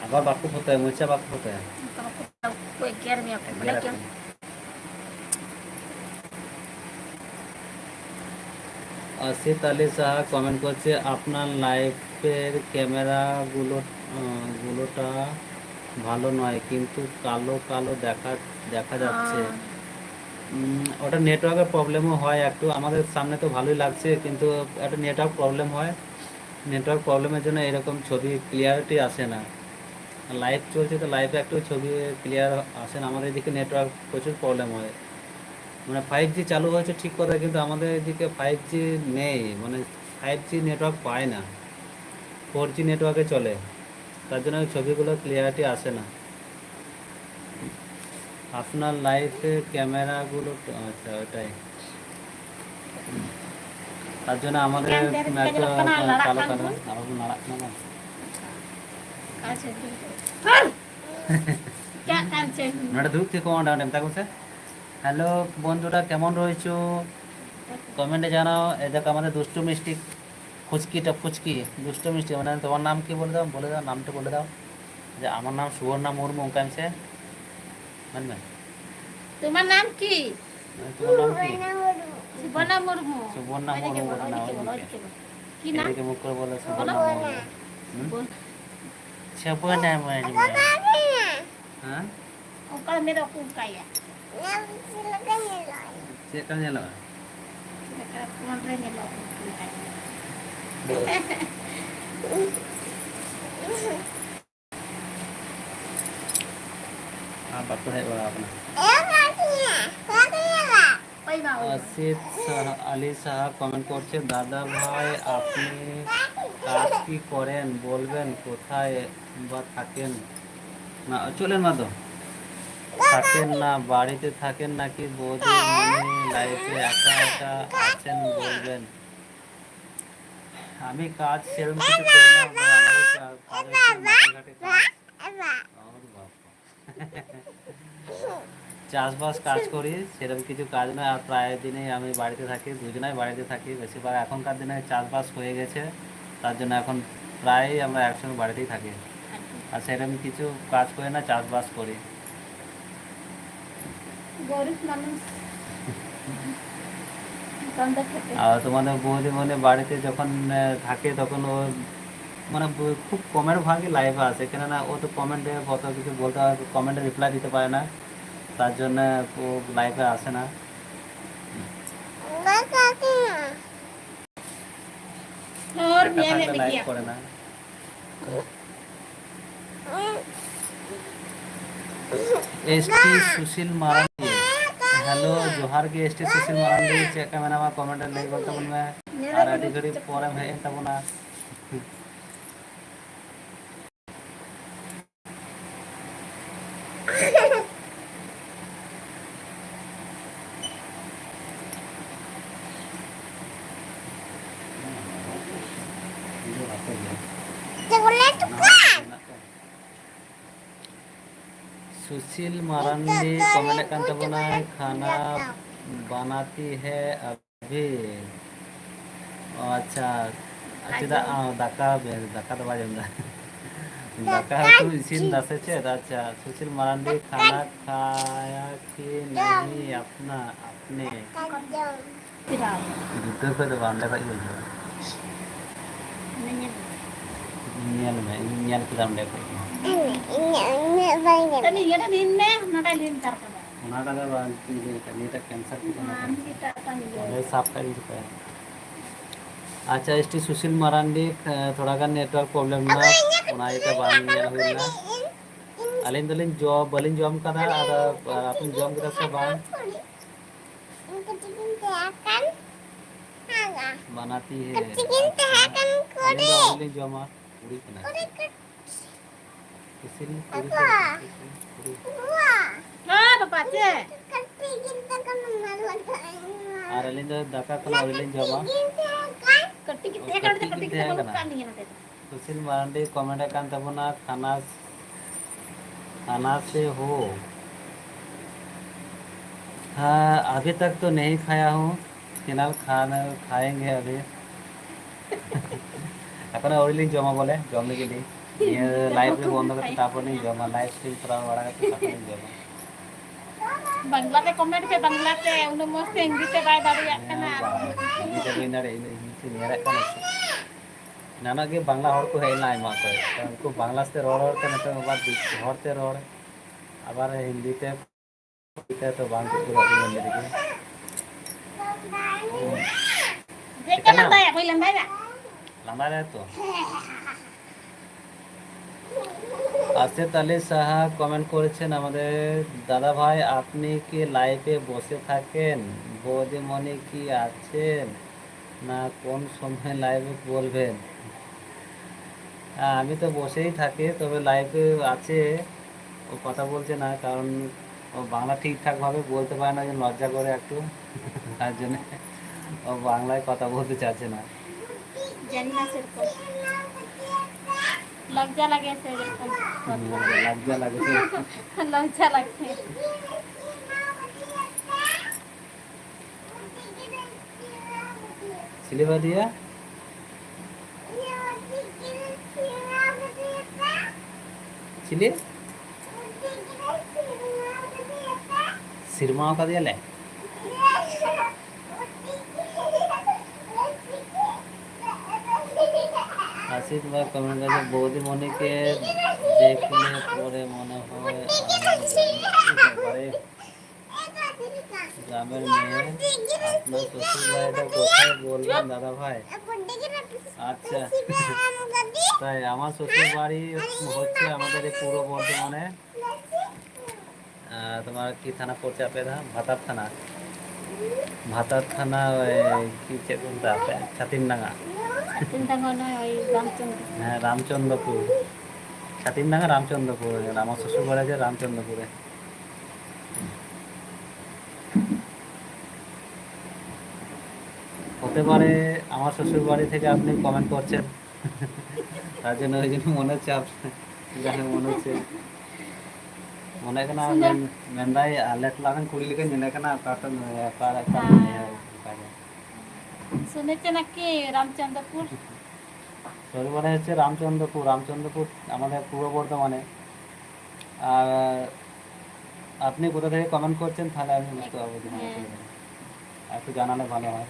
ᱟᱵᱟᱨ ᱵᱟᱠᱚ ᱯᱷᱳᱴᱳᱭᱟ, ᱢᱚᱪᱟ ᱵᱟᱠᱚ ᱯᱷᱳᱴᱳᱭᱟ᱾ ᱚᱱᱠᱟ ᱵᱟᱠᱚ ᱯᱷᱳᱴᱳᱭᱟ, ᱠᱚ ᱮᱜᱮᱨ ᱢᱮᱭᱟ ᱠᱚ, ᱵᱟᱰᱟᱭ ᱮᱜᱮᱨ ᱜᱮᱭᱟᱢ? ᱟᱠᱚ᱾ আসিফ আলী সাহা কমেন্ট করছে, "আপনার লাইফের ক্যামেরাগুলো, আহ, গুলোটা ভালো নয়, কিন্তু কালো কালো দেখা, দেখা যাচ্ছে।" উম, ওটা নেটওয়ার্কের প্রবলেমও হয় একটু। আমাদের সামনে তো ভালোই লাগছে, কিন্তু একটা নেটওয়ার্ক প্রবলেম হয়। নেটওয়ার্ক প্রবলেমের জন্য এরকম ছবি ক্লিয়ারিটি আসে না। লাইভ চলছে, তো লাইভে একটু ছবি ক্লিয়ার আসে না। আমাদের এদিকে নেটওয়ার্ক প্রচুর প্রবলেম হয়। মানে, ফাইভ জি চালু হয়েছে ঠিক কথা, কিন্তু আমাদের এদিকে ফাইভ জি নেই, মানে, ফাইভ জি নেটওয়ার্ক পায় না, ফোর জি নেটওয়ার্কে চলে। তার জন্য ওই ছবিগুলো ক্লিয়ারিটি আসে না। আপনার লাইফে ক্যামেরাগুলো তো, আচ্ছা, ওটাই। তার জন্য আমাদের একটু কালো কালো, আমার নাড়াক না। ᱱᱚᱰᱮ ᱫᱩᱲᱩᱵ ᱛᱷᱤᱨ ᱠᱚᱜ ᱢᱮ, ᱚᱸᱰᱮ ᱢᱮᱛᱟ ᱠᱚ ᱥᱮ, "ᱦᱮᱞᱳ ᱵᱚᱱᱫᱷᱩᱨᱟ, কেমন রয়েছো?" কমেন্টে জানাও। এ দেখো আমাদের দুষ্টু মিষ্টি ফুচকিটা, ফুচকি, দুষ্টু মিষ্টি, মানে, "তোমার নাম কি?" বলে দাও, বলে দাও, নামটা বলে দাও। যে, "আমার নাম সুবর্ণা মুর্মু", ᱚᱱᱠᱟᱭ ᱢᱮᱥᱮ, ᱢᱮᱱ ᱢᱮ᱾ তোমার নাম কি? মানে, তোমার নাম কি? সুবর্ণা মুর্মু। সুবর্ণা মুর্মু বলে না, ওদিকে বলো, ওদিকে বলো। কি নাম? এদিকে মুখ করে বলো, সুবর্ণা মুর্মু। হুম? বল। সুবর্ণা মুর্মু। ᱦᱮᱸ? ᱚᱠᱟ ᱢᱮᱫ ᱠᱚ ᱚᱱᱠᱟᱭᱟ? ᱪᱮᱫ ᱞᱮᱠᱟ ᱧᱮᱞᱚᱜᱼᱟ? ᱪᱮᱫ ᱞᱮᱠᱟ ᱯᱷᱳᱱ ᱨᱮ ᱧᱮᱞᱚᱜ ᱚᱱᱠᱟᱭᱟ᱾ ᱟᱨ ᱵᱟᱠᱚ ᱦᱮᱡ ᱵᱟᱲᱟ ᱟᱠᱟᱱᱟ᱾ ᱚᱠᱚᱭ ᱵᱟ, ᱚᱠᱚᱭ ᱵᱟ? আসিফ সাহা, আলী সাহা কমেন্ট করছে, "দাদা ভাই, আপনি কাজ কি করেন? বলবেন কোথায় বা থাকেন?" না, চলেন মা তো। "থাকেন না, বাড়িতে থাকেন নাকি বৌদি? উনি লাইফে একা একা আছেন, বলবেন।" আমি কাজ সেরকম কিছু করি না, মানে, আমাদের কা-, কাজ হচ্ছে মাঠে ঘাটে কাজ। ওরে বাবা। চাষবাস কাজ করি, সেরকম কিছু কাজ নয়। আর প্রায় দিনেই আমি বাড়িতে থাকি, দুজনাই বাড়িতে থাকি। বেশিরভাগ এখনকার দিনে চাষবাস হয়ে গেছে, তার জন্য এখন প্রায়ই আমরা একসঙ্গে বাড়িতেই থাকি। আর সেরকম কিছু কাজ করি না, চাষবাস করি। গরিব মানুষ। আর তোমাদের বৌদি মানে বাড়িতে যখন আহ, থাকে, তখন ও মানে ব- খুব কমের ভাগে লাইভে আসে, কেননা ও তো কমেন্টে কত কিছু বলতে হয়, কমেন্টে রিপ্লাই দিতে পারে না, তার জন্য ও লাইভে আসে না। और একা ये থাকলে ले লাইভ गया। করে না। S T Sushil Marandi. Hello, ᱡᱚᱦᱟᱨ ᱜᱮ ᱮᱥ ᱴᱤ ᱥᱩᱥᱤᱞ ᱢᱟᱨᱟᱱᱰᱤ, ᱪᱮᱫ ᱞᱮᱠᱟ ᱢᱮᱱᱟᱢᱟ? ᱠᱚᱢᱮᱱᱴ ᱨᱮ ᱞᱟᱹᱭ ᱜᱚᱫ ᱛᱟᱵᱚᱱ ᱢᱮ᱾ ᱟᱨ ᱟᱹᱰᱤ ᱜᱷᱟᱹᱲᱤᱡ ᱯᱚᱨᱮᱢ ᱦᱮᱡ ᱮᱱ ᱛᱟᱵᱚᱱᱟ᱾ ᱥᱩᱥᱤᱞ ᱢᱟᱨᱟᱱᱰᱤ ᱠᱚᱢᱮᱱᱴ ᱠᱟᱱ ᱛᱟᱵᱚᱱᱟᱭ, ᱠᱷᱟᱱᱟ ᱵᱟᱱᱟᱛᱤ ᱦᱮ ᱟᱵᱷᱤ᱾ ᱚ, ᱟᱪᱪᱷᱟ᱾ ᱪᱮᱫᱟᱜ ᱟᱢ ᱫᱟᱠᱟ, ᱫᱟᱠᱟ ᱫᱚ ᱵᱟᱭ ᱡᱚᱢ ᱮᱫᱟ᱾ ᱫᱟᱠᱟ ᱩᱛᱩ ᱤᱥᱤᱱ ᱫᱟ ᱥᱮ ᱪᱮᱫ? ᱟᱪᱪᱷᱟ, ᱥᱩᱥᱤᱞ ᱢᱟᱨᱟᱱᱰᱤ, ᱠᱷᱟᱱᱟ ᱠᱷᱟᱭᱟ ᱠᱤ ᱱᱟᱦᱤ ᱟᱯᱱᱟ ᱟᱯᱱᱮ? ᱵᱷᱤᱛᱟᱹᱨ ᱠᱷᱚᱡ ᱫᱚ ᱵᱟᱝ, ᱚᱸᱰᱮ ᱠᱷᱚᱡ ᱜᱮ ᱦᱤᱡᱩᱜᱼᱟ᱾ ᱧᱮᱞ ᱢᱮ, ᱤᱧ ᱧᱮᱞ ᱠᱮᱫᱟ ᱚᱸᱰᱮ ᱠᱷᱚᱡ ᱜᱮ᱾ ᱤᱧᱟᱹᱜ ᱤᱧᱟᱹᱜ ᱵᱟᱭ ᱧᱮᱞ ᱛᱟᱹᱱᱤ ᱤᱭᱟᱹ ᱫᱚ ᱱᱤᱱ ᱢᱮ, ᱚᱱᱟᱴᱟᱜ ᱞᱤᱱ ᱛᱟᱨ ᱠᱟᱫᱟ᱾ ᱚᱱᱟᱴᱟᱜ ᱫᱚ ᱵᱟᱝ, ᱤᱭᱟᱹ, ᱱᱤᱭᱟᱹᱴᱟᱜ ᱠᱮᱱᱥᱮᱞ ᱠᱮᱫᱟ᱾ ᱟᱢ ᱮᱴᱟᱜ ᱴᱟᱜ ᱤᱭᱟᱹ᱾ ᱚᱸᱰᱮ ᱥᱟᱵ ᱠᱟᱜ ᱤᱧ ᱪᱤᱠᱟᱹᱭᱟ? ᱟᱪᱪᱷᱟ, ᱮᱥ ᱴᱤ ᱥᱩᱥᱤᱞ ᱢᱟᱨᱟᱱᱰᱤ, ᱮ, ᱛᱷᱚᱲᱟ ᱜᱟᱱ ᱱᱮᱴᱣᱟᱨᱠ ᱯᱨᱚᱵᱞᱮᱢ ᱢᱮᱱᱟᱜᱼᱟ, ᱚᱱᱟ ᱤᱭᱟᱹᱛᱮ ᱵᱟᱝ ᱧᱮᱞ ᱦᱩᱭ ᱞᱮᱱᱟ᱾ ᱟᱹᱞᱤᱧ ᱫᱚᱞᱤᱧ ᱡᱚ-, ᱵᱟᱹᱞᱤᱧ ᱡᱚᱢ ᱠᱟᱫᱟ, ᱟᱫᱚ, ᱟ, ᱟᱯᱮ ᱡᱚᱢ ᱠᱮᱫᱟ ᱥᱮ ᱵᱟᱝ? ᱤᱧ ᱠᱟᱹᱴᱤᱡ ᱤᱧ ᱛᱟᱦᱮᱸ ᱠᱟᱱ ᱦᱟᱸᱜᱟ᱾ ᱵᱟᱱᱟᱛᱤ ᱦᱮ᱾ ᱠᱟᱹᱴᱤᱡ ᱤᱧ ᱛᱟᱦᱮᱸ ᱠᱟᱱ ᱠᱚᱨᱮ᱾ ᱟᱹᱞᱤᱧ ᱫᱚ ᱟᱹᱣᱨᱤ ᱞᱤᱧ ᱡᱚᱢᱟ, ᱠᱩᱲᱤ ᱠᱟᱱᱟᱭ᱾ ᱠᱚᱨᱮ ᱠᱟᱹᱴᱤᱡ᱾ ᱤᱥᱤᱱ ᱠᱩᱲᱤ ᱠᱚ, ᱵᱟᱵᱟ᱾ ᱤᱥᱤᱱ ᱠᱩᱲᱤ᱾ ᱵᱟᱵᱟ᱾ ᱦᱮᱸ, ᱵᱟᱵᱟ, ᱪᱮᱫ? ᱠᱟᱹᱴᱤᱡ ᱜᱤᱫᱽᱨᱟᱹ ᱠᱟᱱᱟ, ᱢᱟ ᱞᱟᱜᱟᱜ ᱤᱧ ᱢᱟ᱾ ᱟᱨ ᱟᱹᱞᱤᱧ ᱫᱚ ᱫᱟᱠᱟ ᱠᱚᱫᱚ ᱟᱹᱣᱨᱤ ᱞᱤᱧ ᱡᱚᱢᱟ᱾ ᱠᱟᱹᱴᱤᱡ ᱜᱤᱧ ᱛᱟᱦᱮᱸ ᱠᱟᱱᱟ᱾ ᱠᱟᱹᱴᱤᱡ ᱜᱤᱫᱽᱨᱟᱹ ᱠᱟᱹᱴᱤᱡ ᱠᱟᱹᱴᱤᱡ ᱜᱤᱧ ᱜᱤᱫᱽᱨᱟᱹ ᱛᱟᱦᱮᱸ ᱵᱟᱹᱱᱩᱜ ᱠᱟᱱᱟ᱾ ᱠᱟᱜ ᱞᱤᱧᱟ ᱱᱚᱰᱮ ᱫᱚ᱾ ᱥᱩᱥᱤᱞ ᱢᱟᱨᱟᱱᱰᱤ ᱠᱚᱢᱮᱱᱴ ᱠᱟᱱ ᱛᱟᱵᱚᱱᱟ, ᱠᱷᱟᱱᱟ, ᱠᱷᱟᱱᱟ ᱥᱮ ᱦᱳ᱾ ᱦᱮᱸ, ᱟᱵᱷᱤ ᱛᱟᱠ ᱛᱚ ᱱᱟᱦᱤ ᱠᱷᱟᱭᱟ ᱦᱩᱸ, ᱯᱷᱤᱞᱦᱟᱞ ᱠᱷᱟᱱᱟ ᱠᱷᱟᱭᱮᱝᱜᱮ ᱟᱵᱷᱤ᱾ ᱮᱠᱷᱚᱱ ᱟᱹᱣᱨᱤ ᱞᱤᱧ ᱡᱚᱢᱟ ᱵᱚᱞᱮ, ᱡᱚᱢ ᱞᱟᱹᱜᱤᱫ ᱞᱤᱧ᱾ ᱱᱤᱭᱟᱹ ᱞᱟᱭᱤᱵᱷ ᱨᱮ ᱵᱚᱱᱫᱚ ᱠᱟᱛᱮ ᱛᱟᱨᱯᱚᱨ ᱞᱤᱧ ᱡᱚᱢᱟ, ᱞᱟᱭᱤᱵᱷ ᱥᱴᱨᱤᱢ ᱠᱚᱨᱟᱣ ᱵᱟᱲᱟ ᱠᱟᱛᱮ ᱛᱟᱨᱯᱚᱨ ᱞᱤᱧ ᱡᱚᱢᱟ᱾ ᱵᱟᱝᱞᱟ ᱛᱮ ᱠᱚᱢᱮᱱᱴ ᱯᱮ, ᱵᱟᱝᱞᱟ ᱛᱮ᱾ ᱩᱱᱟᱹᱜ ᱢᱚᱡᱽ ᱛᱮ ᱦᱤᱱᱫᱤ ᱛᱮ ᱵᱟᱭ ᱫᱟᱲᱮᱭᱟᱜ ᱠᱟᱱᱟ᱾ ᱦᱮᱸ, ᱵᱟᱝ, ᱦᱤᱱᱫᱤ ᱛᱮ ᱵᱟᱹᱧ ᱫᱟᱲᱮᱭᱟᱜᱼᱟ, ᱤᱧ ᱫᱚ ᱦᱤᱱᱫᱤ ᱛᱮ ᱧᱮᱞᱮᱫ ᱠᱟᱱᱟ ᱥᱮ᱾ ᱮᱱᱟᱱᱚᱜ ᱜᱮ ᱵᱟᱝᱞᱟ ᱦᱚᱲ ᱠᱚ ᱦᱮᱡ ᱞᱮᱱᱟ ᱟᱭᱢᱟ ᱚᱠᱚᱭ᱾ ᱩᱱᱠᱩ ᱵᱟᱝᱞᱟ ᱛᱮ ᱨᱚᱲ ᱨᱚᱲ ᱛᱮ ᱱᱤᱛᱚᱜ ᱟᱵᱟᱨ ᱦᱚᱲ ᱛᱮ ᱨᱚᱲ, ᱟᱵᱟᱨ ᱦᱤᱱᱫᱤ ᱛᱮ, ᱦᱤᱱᱫᱤ ᱛᱮ ᱛᱚ ᱵᱟᱝ ᱠᱚ ᱯᱩᱨᱟᱹ ᱦᱤᱱᱫᱤ ᱛᱮᱜᱮ᱾ ᱪᱮᱫ ᱠᱚ ᱞᱟᱸᱫᱟᱭᱟ? ᱚᱠᱚᱭ ᱞᱟᱸᱫᱟᱭᱟ? ᱞᱟᱸᱫᱟᱭ ᱫᱟᱭ ᱛᱚ᱾ আশেদ আলী সাহা কমেন্ট করেছেন আমাদের, "দাদা ভাই, আপনি কি লাইভে বসে থাকেন? বৌদিমণি কি আছেন, না কোন সময় লাইভে বলবেন?" হ্যাঁ, আমি তো বসেই থাকি, তবে লাইভে আছে, ও কথা বলছে না, কারণ ও বাংলা ঠিকঠাকভাবে বলতে পারে না, যে লজ্জা করে একটু, তার জন্য ও বাংলায় কথা বলতে চাচ্ছে না। জানি না সেরকম। লজ্জা লাগে সেরকম। হুম, লজ্জা লাগে সেরকম। লজ্জা লাগে। সিলেবাদিয়া? ᱪᱤᱞᱤ? ᱥᱮᱨᱢᱟ ᱟᱠᱟᱫᱮᱭᱟᱞᱮ᱾ আশিস ভাই কমেন্ট করেছে, "বৌদিমণিকে দেখলে পরে মনে হয় আমার বাড়ি।" গ্রামের মেয়ে, আপনার শ্বশুর বাড়িটা কোথায় বলবেন দাদা ভাই? আচ্ছা, তাই আমার শ্বশুর বাড়ি হচ্ছে আমাদের এই পূর্ব বর্ধমানে। আহ, তোমার কি থানা পড়ছে আপনি? ভাতার থানা। ভাতার থানা, ওই কি, ᱪᱮᱫ ᱠᱚ ᱢᱮᱛᱟᱜᱼᱟ ᱟᱯᱮ? ᱪᱷᱟᱛᱤᱱᱰᱟᱸᱜᱟ। ᱪᱷᱟᱛᱤᱱᱰᱟᱸᱜᱟ ᱱᱚᱭ ওই রামচন্দ্র। হ্যাঁ, রামচন্দ্রপুর। ছাতিমডাঙ্গা রামচন্দ্রপুর, আমার শ্বশুর বাড়ি আছে রামচন্দ্রপুরে। হতে পারে আমার শ্বশুর বাড়ি থেকে আপনি কমেন্ট করছেন, তার জন্য ওই জন্য মনে হচ্ছে আপ-, যাই হোক, মনে হচ্ছে, মনে হয় না। ᱢᱮᱱᱫᱟᱭ, ᱟᱞᱮ ᱴᱚᱞᱟ ᱨᱮᱱ ᱠᱩᱲᱤ ᱞᱮᱠᱟ ᱧᱮᱞᱮ ᱠᱟᱱᱟ, ᱚᱠᱟ ᱴᱚᱞᱟ, ᱚᱠᱟ, ᱚᱠᱟ ᱦᱮᱸ᱾ ᱚᱱᱠᱟ ᱜᱮ᱾ শুনেছে নাকি রামচন্দ্রপুর? শ্বশুর বাড়ি হচ্ছে রামচন্দ্রপুর, রামচন্দ্রপুর আমাদের পূর্ব বর্ধমানে। আর আপনি কোথা থেকে কমেন্ট করছেন, তাহলে আমি বুঝতে পারবো যে হ্যাঁ, হ্যাঁ। একটু জানালে ভালো হয়।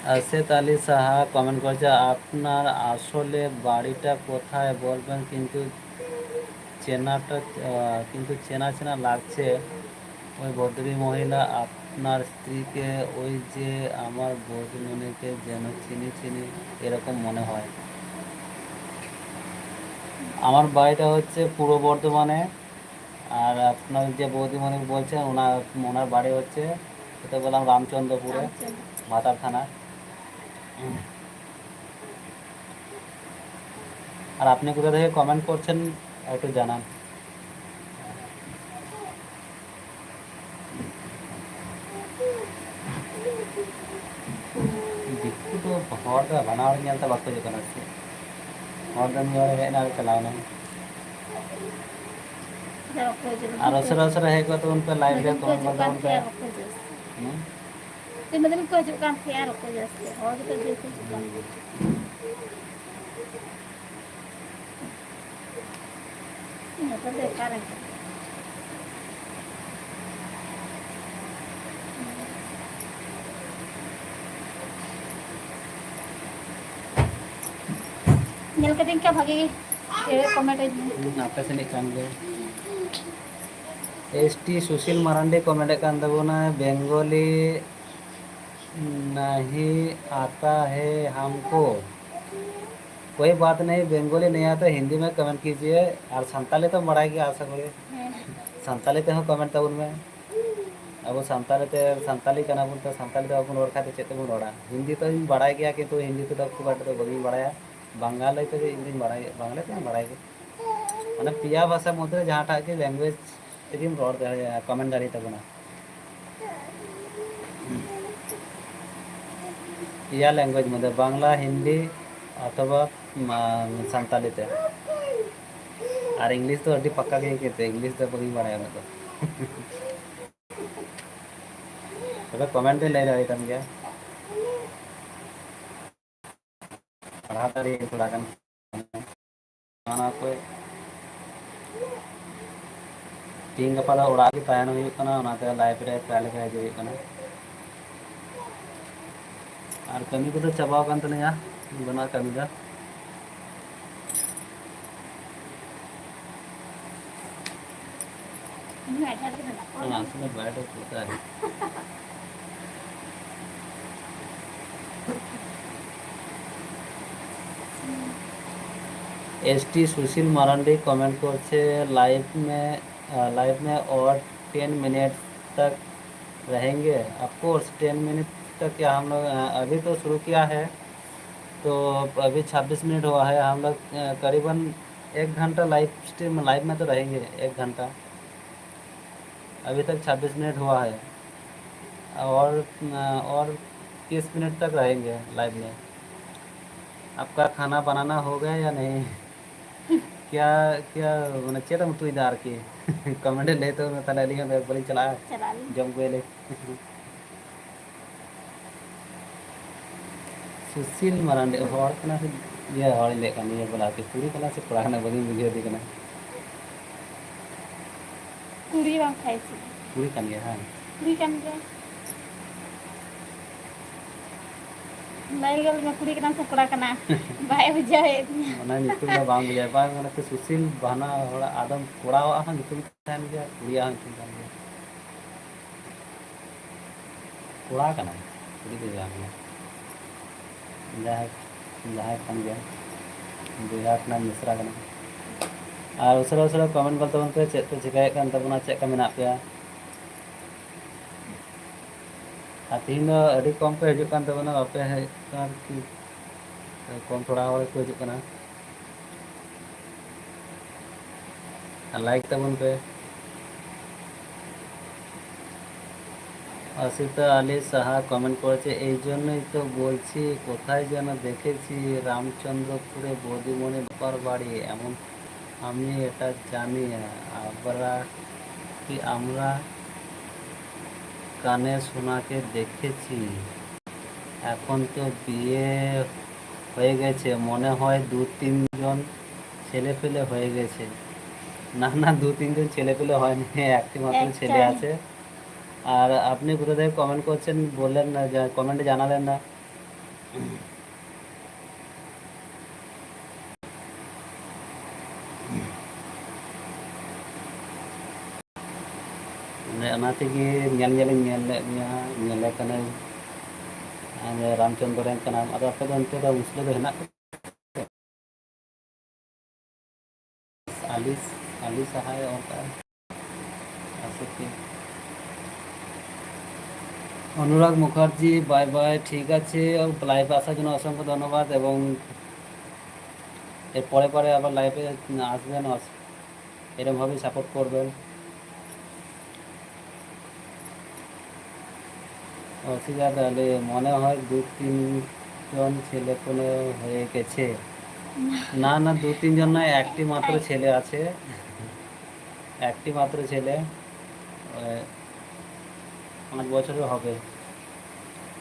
আশেদ আলী সাহা কমেন্ট করেছে, "আপনার আসলে বাড়িটা কোথায় বলবেন, কিন্তু চেনাটা, আহ, কিন্তু চেনা চেনা লাগছে। ওই ভদ্রী মহিলা আপনার স্ত্রীকে ওই যে আমার বৌদিমণিকে যেন চিনি চিনি এরকম মনে হয়।" আমার বাড়িটা হচ্ছে পূর্ব বর্ধমানে, আর আপনার যে বৌদিমণি বলছেন, ওনার, ওনার বাড়ি হচ্ছে, সেটা বললাম রামচন্দ্রপুরে, রামচন্দ্র। ভাতার থানা। আর আপনি কোথা থেকে কমেন্ট করছেন, একটু জানান। ᱫᱤᱠᱩ ᱫᱚ ᱦᱚᱲ ᱫᱚ ᱵᱟᱱᱟ ᱦᱚᱲ ᱧᱮᱞ ᱛᱮ ᱵᱟᱠᱚ ᱦᱤᱡᱩᱜ ᱠᱟᱱᱟ ᱥᱮ? ᱦᱚᱲ ᱫᱚ ᱱᱤᱭᱟᱹ ᱦᱚᱲ ᱦᱮᱡ ᱮᱱᱟ ᱟᱨ ᱪᱟᱞᱟᱣ ᱮᱱᱟ᱾ ᱟᱨ ᱩᱥᱟᱹᱨᱟ ᱩᱥᱟᱹᱨᱟ ᱦᱮᱡ ᱠᱚᱜ ᱛᱟᱵᱚᱱ ᱯᱮ, ᱞᱟᱭᱤᱵᱷ ᱨᱮ ᱠᱚᱢᱮᱱᱴ ᱜᱚᱫ ᱛᱟᱵᱚᱱ ᱯᱮ᱾ ᱦᱩᱸ? ᱛᱤᱱᱟᱹᱜ ᱫᱤᱱ ᱠᱚ ᱦᱤᱡᱩᱜ ᱠᱟᱱ ᱛᱟᱦᱮᱸᱜᱼᱟ ᱟᱨ ᱚᱠᱚᱭ ᱡᱟᱹᱥᱛᱤ ᱦᱚᱲ ᱜᱮᱛᱚ ᱰᱷᱮᱨ ᱠᱚ ᱦᱤᱡᱩᱜ ᱠᱟᱱ ᱛᱟᱦᱮᱸᱜᱼᱟ᱾ ᱤᱱᱟᱹ ᱠᱚ ᱵᱮᱠᱟᱨ ᱮᱱ ᱛᱟᱠᱚᱣᱟ᱾ ᱧᱮᱞ ᱠᱟᱹᱫᱟᱹᱧ ᱠᱟ ᱵᱷᱟᱜᱮ ᱜᱮ ᱠᱚᱢᱮᱱᱴ ᱟᱹᱧ ᱢᱮ᱾ ᱦᱩᱸ, ᱟᱯᱮ ᱥᱮᱱᱤᱡ ᱠᱟᱱ ᱜᱮ᱾ S T Sushil Marandi comment ᱮᱫ ᱠᱟᱱ ᱛᱟᱵᱚᱱᱟ, "बेंगोली नहीं आता है हमको।" कोई बात नहीं, बेंगोली नहीं आता, हिंदी में कमेंट कीजिए। ᱟᱨ ᱥᱟᱱᱛᱟᱞᱤ ᱛᱚᱢ ᱵᱟᱲᱟᱭ ᱜᱮᱭᱟ, ᱟᱥᱟ ᱠᱚᱨᱮ᱾ ᱦᱮᱸ᱾ ᱥᱟᱱᱛᱟᱞᱤ ᱛᱮᱦᱚᱸ ᱠᱚᱢᱮᱱᱴ ᱛᱟᱵᱚᱱ ᱢᱮ᱾ ᱟᱵᱚ ᱥᱟᱱᱛᱟᱞᱤ ᱛᱮ, ᱥᱟᱱᱛᱟᱞᱤ ᱠᱟᱱᱟ ᱵᱚᱱ, ᱛᱚ ᱥᱟᱱᱛᱟᱞᱤ ᱛᱮ ᱵᱟᱵᱚᱱ ᱨᱚᱲ ᱠᱷᱟᱡ ᱫᱚ ᱪᱮᱫ ᱛᱮᱵᱚᱱ ᱨᱚᱲᱟ? ᱦᱤᱱᱫᱤ ᱛᱚᱧ ᱵᱟᱲᱟᱭ ᱜᱮᱭᱟ, ᱠᱤᱱᱛᱩ ᱦᱤᱱᱫᱤ ᱛᱮᱫᱚ ᱠᱷᱩᱵ ᱟᱸᱴ ᱫᱚ ᱵᱟᱹᱧ ᱵᱟᱲᱟᱭᱟ᱾ ᱵᱟᱝᱞᱟᱞᱤ ᱛᱮᱜᱮ ᱤᱧ ᱫᱩᱧ ᱵᱟᱲᱟᱭ, ᱵᱟᱝᱞᱟ ᱛᱮᱦᱚᱸ ᱵᱟᱲᱟᱭ ᱜᱮ᱾ ᱢᱟᱱᱮ ᱯᱮᱭᱟ ᱵᱷᱟᱥᱟ ᱢᱚᱫᱽᱫᱷᱮ ᱨᱮ ᱡᱟᱦᱟᱸᱴᱟᱜ ᱜᱮ ᱞᱮᱝᱜᱩᱭᱮᱡᱽ ᱛᱮᱜᱮᱢ ᱨᱚᱲ ᱫᱟᱲᱮᱭᱟᱜᱼᱟ, ᱠᱚᱢᱮᱱᱴ ᱫᱟᱲᱮᱭᱟᱛᱟ ᱵᱚᱱᱟ᱾ ᱯᱮᱭᱟ ᱞᱮᱝᱜᱩᱭᱮᱡᱽ ᱢᱚᱫᱽᱫᱷᱮ, ᱵᱟᱝᱞᱟ, ᱦᱤᱱᱫᱤ ᱚᱛᱷᱚᱵᱟ, ᱢᱟ, ᱥᱟᱱᱛᱟᱞᱤ ᱛᱮ᱾ ᱟᱨ ᱤᱝᱞᱤᱥ ᱫᱚ ᱟᱹᱰᱤ ᱯᱟᱠᱟ ᱜᱮ ᱟᱹᱭᱠᱟᱹᱜ ᱛᱮ, ᱤᱝᱞᱤᱥ ᱫᱚ ᱵᱟᱹᱧ ᱵᱟᱲᱟᱭᱟ ᱩᱱᱟᱹᱜ ᱫᱚ᱾ ᱛᱚᱵᱮ ᱠᱚᱢᱮᱱᱴ ᱫᱚᱧ ᱞᱟᱹᱭ ᱫᱟᱲᱮᱭᱟᱜ ᱠᱟᱱ ᱜᱮᱭᱟ᱾ ᱯᱟᱲᱦᱟᱣ ᱫᱟᱲᱮᱭᱟᱜ ᱛᱷᱚᱲᱟ ᱜᱟᱱ᱾ ᱚᱱᱟ ᱠᱚ ᱛᱤᱦᱤᱧ ᱜᱟᱯᱟ ᱫᱚ ᱚᱲᱟᱜ ᱜᱮ ᱛᱟᱦᱮᱱ ᱦᱩᱭᱩᱜ ᱠᱟᱱᱟ, ᱚᱱᱟᱛᱮ ᱞᱟᱭᱤᱵᱷ ᱨᱮ ᱯᱨᱟᱭ ᱞᱮᱠᱟ ᱦᱤᱡᱩᱜ ᱦᱩᱭᱩᱜ ᱠᱟᱱᱟ᱾ ᱟᱨ ᱠᱟᱹᱢᱤ ᱠᱚᱫᱚ ᱪᱟᱵᱟᱣ ᱟᱠᱟᱱ ᱛᱟᱹᱞᱤᱧᱟ, ᱵᱟᱹᱱᱩᱜᱼᱟ ᱠᱟᱹᱢᱤ ᱫᱚ᱾ ᱤᱧ ᱦᱚᱸ ᱟᱡᱷᱟᱲ ᱜᱮ ᱢᱮᱱᱟᱜ ᱠᱚᱣᱟ᱾ ᱚᱱᱟ ᱥᱚᱢᱚᱭ ᱵᱟᱭ ᱩᱰᱩᱠ ᱠᱚᱜᱼᱟ᱾ एस टी सुशील मरांडी कमेंट करछे, "लाइव में, अ, लाइव में और टेन मिनट तक रहेंगे?" Of course, टेन मिनट तक क्या हम लोग, अ, अभी तो शुरू किया है, तो अभी छब्बीस मिनट हुआ है। हम लोग, अ, करीबन एक घंटा लाइव स्ट्रीम, लाइव में तो रहेंगे एक घंटा। अभी तक छब्बीस मिनट हुआ है और, अ, और तीस मिनट तक रहेंगे लाइव में। आपका खाना बनाना हो गया या नहीं? क्या, क्या, ᱢᱟᱱᱮ ᱪᱮᱫ ᱮᱢ ᱩᱛᱩᱭᱮᱫᱟ ᱟᱨᱠᱤ? ᱠᱚᱢᱮᱱᱴ ᱨᱮ ᱞᱟᱹᱭ ᱛᱟᱵᱚᱱ ᱢᱮ, ᱛᱟᱦᱞᱮ ᱟᱹᱞᱤᱧ ᱦᱚᱸ ᱵᱟᱹᱞᱤᱧ ᱪᱟᱞᱟᱜᱼᱟ᱾ ᱪᱟᱞᱟᱜ ᱟᱹᱞᱤᱧ᱾ ᱡᱚᱢ ᱠᱚᱭᱟᱞᱮ᱾ ᱥᱩᱥᱤᱞ ᱢᱟᱨᱟᱱᱰᱤ ᱦᱚᱲ ᱠᱟᱱᱟ ᱥᱮ? ᱤᱭᱟᱹ, ᱦᱚᱲᱤᱧ ᱞᱟᱹᱭᱮᱫ ᱠᱟᱱ, ᱤᱭᱟᱹ ᱵᱚᱞᱮ ᱟᱨᱠᱤ ᱠᱩᱲᱤ ᱠᱟᱱᱟ ᱥᱮ ᱠᱚᱲᱟ ᱠᱟᱱᱟ, ᱵᱟᱹᱞᱤᱧ ᱵᱩᱡᱷᱟᱹᱣ ᱫᱮ ᱠᱟᱱᱟ᱾ ᱠᱩᱲᱤ ᱵᱟᱝ ᱠᱷᱟᱡ ᱪᱮᱫ? ᱠᱩᱲᱤ ᱠᱟᱱ ᱜᱮᱭᱟ, ᱦᱮᱸ᱾ ᱠᱩᱲᱤ ᱠᱟᱱ ᱜᱮᱭᱟ᱾ ᱞᱟᱹᱭ ᱜᱚᱫ ᱢᱮ, ᱠᱩᱲᱤ ᱠᱟᱱᱟᱢ ᱥᱮ ᱠᱚᱲᱟ ᱠᱟᱱᱟ? ᱵᱟᱭ ᱵᱩᱡᱷᱟᱹᱣᱮᱫ ᱛᱤᱧᱟ᱾ ᱚᱱᱟ ᱧᱩᱛᱩᱢ ᱫᱚ ᱵᱟᱝ ᱵᱩᱡᱷᱟᱹᱜᱼᱟ, ᱵᱟᱝ, ᱚᱱᱟᱛᱮ ᱥᱩᱥᱤᱞ ᱵᱟᱦᱱᱟ ᱦᱚᱲᱟᱜ ᱟᱫᱚᱢ ᱠᱚᱲᱟᱣᱟᱜ ᱦᱚᱸ ᱧᱩᱛᱩᱢ ᱛᱟᱦᱮᱱ ᱜᱮᱭᱟ, ᱠᱩᱲᱤᱭᱟᱜ ᱦᱚᱸ ᱧᱩᱛᱩᱢ ᱛᱟᱦᱮᱱ ᱜᱮᱭᱟ᱾ ᱠᱚᱲᱟ ᱠᱟᱱᱟᱭ, ᱠᱩᱲᱤ ᱫᱚ ᱵᱟᱝ ᱠᱟᱱᱟ᱾ ᱡᱟᱦᱟᱸᱭ, ᱡᱟᱦᱟᱸᱭ ᱠᱟᱱ ᱜᱮᱭᱟ, ᱵᱚᱭᱦᱟ ᱠᱟᱱᱟᱭ, ᱢᱤᱥᱨᱟ ᱠᱟᱱᱟᱭ᱾ ᱟᱨ ᱩᱥᱟᱹᱨᱟ ᱩᱥᱟᱹᱨᱟ ᱠᱚᱢᱮᱱᱴ ᱜᱚᱫ ᱛᱟᱵᱚᱱ ᱯᱮ, ᱪᱮᱫ ᱯᱮ ᱪᱤᱠᱟᱹᱭᱮᱫ ᱠᱟᱱ ᱛᱟᱵᱚᱱᱟ, ᱪᱮᱫ ᱞᱮᱠᱟ ᱢᱮᱱᱟᱜ ᱯᱮᱭᱟ? ᱟᱨ ᱛᱤᱦᱤᱧ ᱫᱚ ᱟᱹᱰᱤ ᱠᱚᱢ ᱯᱮ ᱦᱤᱡᱩᱜ ᱠᱟᱱ ᱛᱟᱵᱚᱱᱟ, ᱵᱟᱯᱮ ᱦᱮᱡ ᱠᱟᱱᱟ ᱟᱨᱠᱤ, ᱠᱚᱢ ᱛᱷᱚᱲᱟ ᱦᱚᱲ ᱠᱚ ᱦᱤᱡᱩᱜ ᱠᱟᱱᱟ᱾ ᱟᱨ ᱞᱟᱭᱤᱠ ᱛᱟᱵᱚᱱ ᱯᱮ᱾ অসিতা আলী সাহা কমেন্ট করেছে, "এই জন্যই তো বলছি, কোথায় যেন দেখেছি রামচন্দ্রপুরে বৌদিমণি বাপার বাড়ি, এমন আমি এটা জানি, আমরা কি, আমরা কানে সোনাকে দেখেছি। এখন তো বিয়ে হয়ে গেছে, মনে হয় দু তিনজন ছেলে পেলে হয়ে গেছে। না, না, দু তিনজন ছেলে পেলে হয়নি, একটি মাত্র ছেলে একটাই। আছে। আর আপনি কোথা থেকে কমেন্ট করছেন বললেন না, কমেন্টে জানালেন না। ᱚᱱᱮ ᱚᱱᱟ ᱛᱮᱜᱮ ᱧᱮᱞ ᱧᱮᱞᱤᱧ ᱧᱮᱞ ᱞᱮᱫ ᱢᱮᱭᱟ, ᱧᱮᱞᱮ ᱠᱟᱹᱱᱟᱹᱧ᱾ ᱟᱢ ᱨᱟᱢᱪᱚᱸᱫᱽ ᱨᱮᱱ ᱠᱟᱱᱟᱢ, ᱟᱫᱚ ᱟᱯᱮ ᱫᱚ ᱚᱱᱛᱮ ᱫᱚ ᱢᱩᱥᱞᱟᱹ ᱫᱚ ᱦᱮᱱᱟᱜ ᱠᱚᱣᱟ? ᱟᱹᱞᱤᱥ, ᱟᱹᱞᱤᱥ ᱥᱟᱦᱟᱭ ᱚᱱᱠᱟ ᱟᱥᱚᱠᱤ᱾ অনুরাগ মুখার্জি, বাই বাই, ঠিক আছে। লাইভে আসার জন্য অসংখ্য ধন্যবাদ এবং এর পরে পরে আবার লাইভে আসবেন, অস-, এরমভাবেই সাপোর্ট করবেন। অসুবিধা তাহলে মনে হয় দু তিনজন ছেলে কোনো হয়ে গেছে। না, না, দু তিনজন নয়, একটি মাত্র ছেলে আছে, একটি মাত্র ছেলে, ওই পাঁচ বছরের হবে।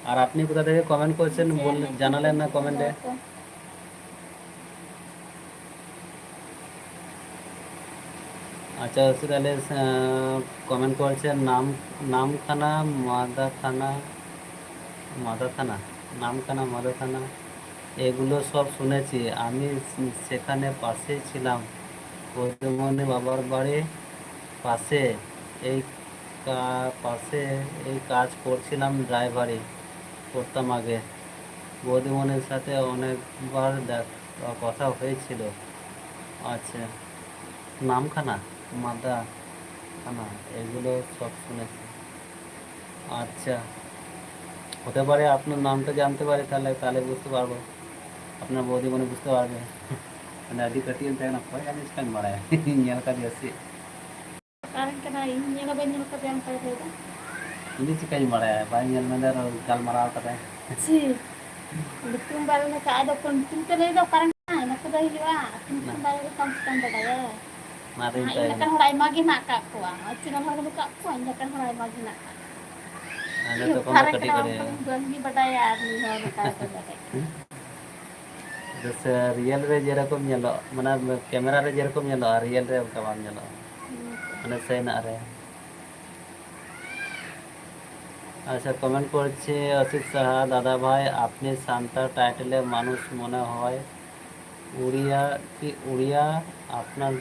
আর আপনি কোথা থেকে কমেন্ট করছেন বললে, জানালেন না কমেন্টে। আচ্ছা, হচ্ছে তাহলে, আহ, কমেন্ট করছে নাম, নামখানা, মাদাখানা, মাদাখানা, নামখানা, মাদাখানা, এগুলো সব শুনেছি। আমি সেখানে পাশেই ছিলাম, বৌদিমণি বাবার বাড়ি পাশে, এই কা-, পাশে এই কাজ করছিলাম, ড্রাইভারি করতাম আগে। বৌদিমণির সাথে অনেকবার দেখ-, কথা হয়েছিল। আচ্ছা, নামখানা, মাদাখানা, এগুলো সব শুনেছি। আচ্ছা, হতে পারে আপনার নামটা জানতে পারি, তাহলে, তাহলে বুঝতে পারবো, আপনার বৌদিমণি বুঝতে পারবে। মানে, ᱟᱹᱰᱤ ᱠᱟᱹᱴᱤᱡ ᱮᱢ ᱛᱟᱦᱮᱸ ᱠᱟᱱᱟ, ᱚᱠᱚᱭ ᱟᱹᱞᱤᱧ ᱪᱤᱠᱟᱹᱧ ᱵᱟᱲᱟᱭᱟ? ᱧᱮᱞ ᱠᱟᱫᱮᱭᱟ ᱥᱮ? ᱚᱠᱟᱨᱮᱱ ᱠᱟᱱᱟᱭ? ᱤᱧ ᱧᱮᱞ ᱦᱚᱸ ᱵᱟᱹᱧ ᱧᱮᱞ ᱠᱟᱫᱮᱭᱟ, ᱚᱱᱠᱟᱭ ᱞᱟᱹᱭᱫᱟ᱾ ᱤᱧ ᱫᱚ ᱪᱤᱠᱟᱹᱧ ᱵᱟᱲᱟᱭᱟ? ᱵᱟᱭ ᱧᱮᱞ ᱢᱮᱫᱟ ᱟᱨ ᱜᱟᱞᱢᱟᱨᱟᱣ ᱠᱟᱫᱟᱭ᱾ ᱪᱷᱤ, ᱧᱩᱛᱩᱢ ᱵᱟᱭ ᱞᱟᱹᱭ ᱠᱟᱜ, ᱟᱫᱚ ᱚᱠᱚᱭ ᱧᱩᱛᱩᱢ ᱛᱮ ᱞᱟᱹᱭᱫᱟ, ᱚᱠᱟᱨᱮᱱ ᱠᱟᱱᱟᱭ? ᱚᱱᱟ ᱠᱚ ᱫᱚ ᱦᱩᱭᱩᱜᱼᱟ, ᱟᱹᱠᱤᱱ ᱠᱤᱱ ᱵᱟᱨᱭᱟ ᱫᱚ ᱠᱚᱢ ᱥᱮ ᱠᱚᱢ ᱵᱟᱰᱟᱭᱟ᱾ ᱢᱟ ᱟᱫᱚᱧ ᱤᱧ ᱞᱮᱠᱟᱱ ᱦᱚᱲ ᱟᱭᱢᱟ ᱜᱮ ᱦᱮᱱᱟᱜ ᱟᱠᱟᱫ ᱠᱚᱣᱟ, ᱪᱮᱫ ᱦᱚᱲ ᱵᱟᱹᱱᱩᱜ ᱟᱠᱟᱫ ᱠᱚᱣᱟ, ᱤᱧ ᱞᱮᱠᱟᱱ ᱦᱚᱲ ᱟᱭᱢᱟ ᱜᱮ ᱦᱮᱱᱟᱜ ᱟᱠᱟᱫ ᱠᱚᱣᱟ᱾ ᱟᱞᱮ ᱫᱚ ᱠᱚᱢ ᱯᱷᱟᱨᱟᱠ ᱠᱟᱹᱴᱤᱡ ᱨᱮ ᱠᱟᱹᱴᱤᱡ᱾ ᱩᱱᱠᱩ ᱫᱚ ᱵᱟᱹᱧ ᱵᱟᱰᱟᱭᱟ, ᱟᱨ ᱢᱤᱫ ᱦᱚᱲ ᱱᱚᱝᱠᱟ ᱠᱚ ᱵᱟᱰᱟᱭᱟ᱾ ᱡᱮᱥᱮ ᱨᱤᱭᱮᱞ ᱨᱮ ᱡᱮᱨᱚᱠᱚᱢ ᱧᱮᱞᱚᱜ, ᱢᱟᱱᱮ ᱠᱮᱢᱮᱨᱟ ᱨᱮ ᱡᱮᱨᱚᱠᱚᱢ ᱧᱮᱞᱚᱜᱼᱟ, ᱨᱤᱭᱮᱞ ᱨᱮ ᱚᱱᱠᱟ ᱵᱟᱝ ᱧᱮᱞᱚᱜᱼᱟ᱾ ᱦᱩᱸ᱾ ᱢᱟᱱᱮ ᱥᱮᱱᱟᱜ ᱨᱮ। আচ্ছা, কমেন্ট করছে অসিত সাহা, "দাদা ভাই, আপনি সান্তার টাইটেলে মানুষ মনে হয় উড়িয়া, কি উড়িয়া আপনার,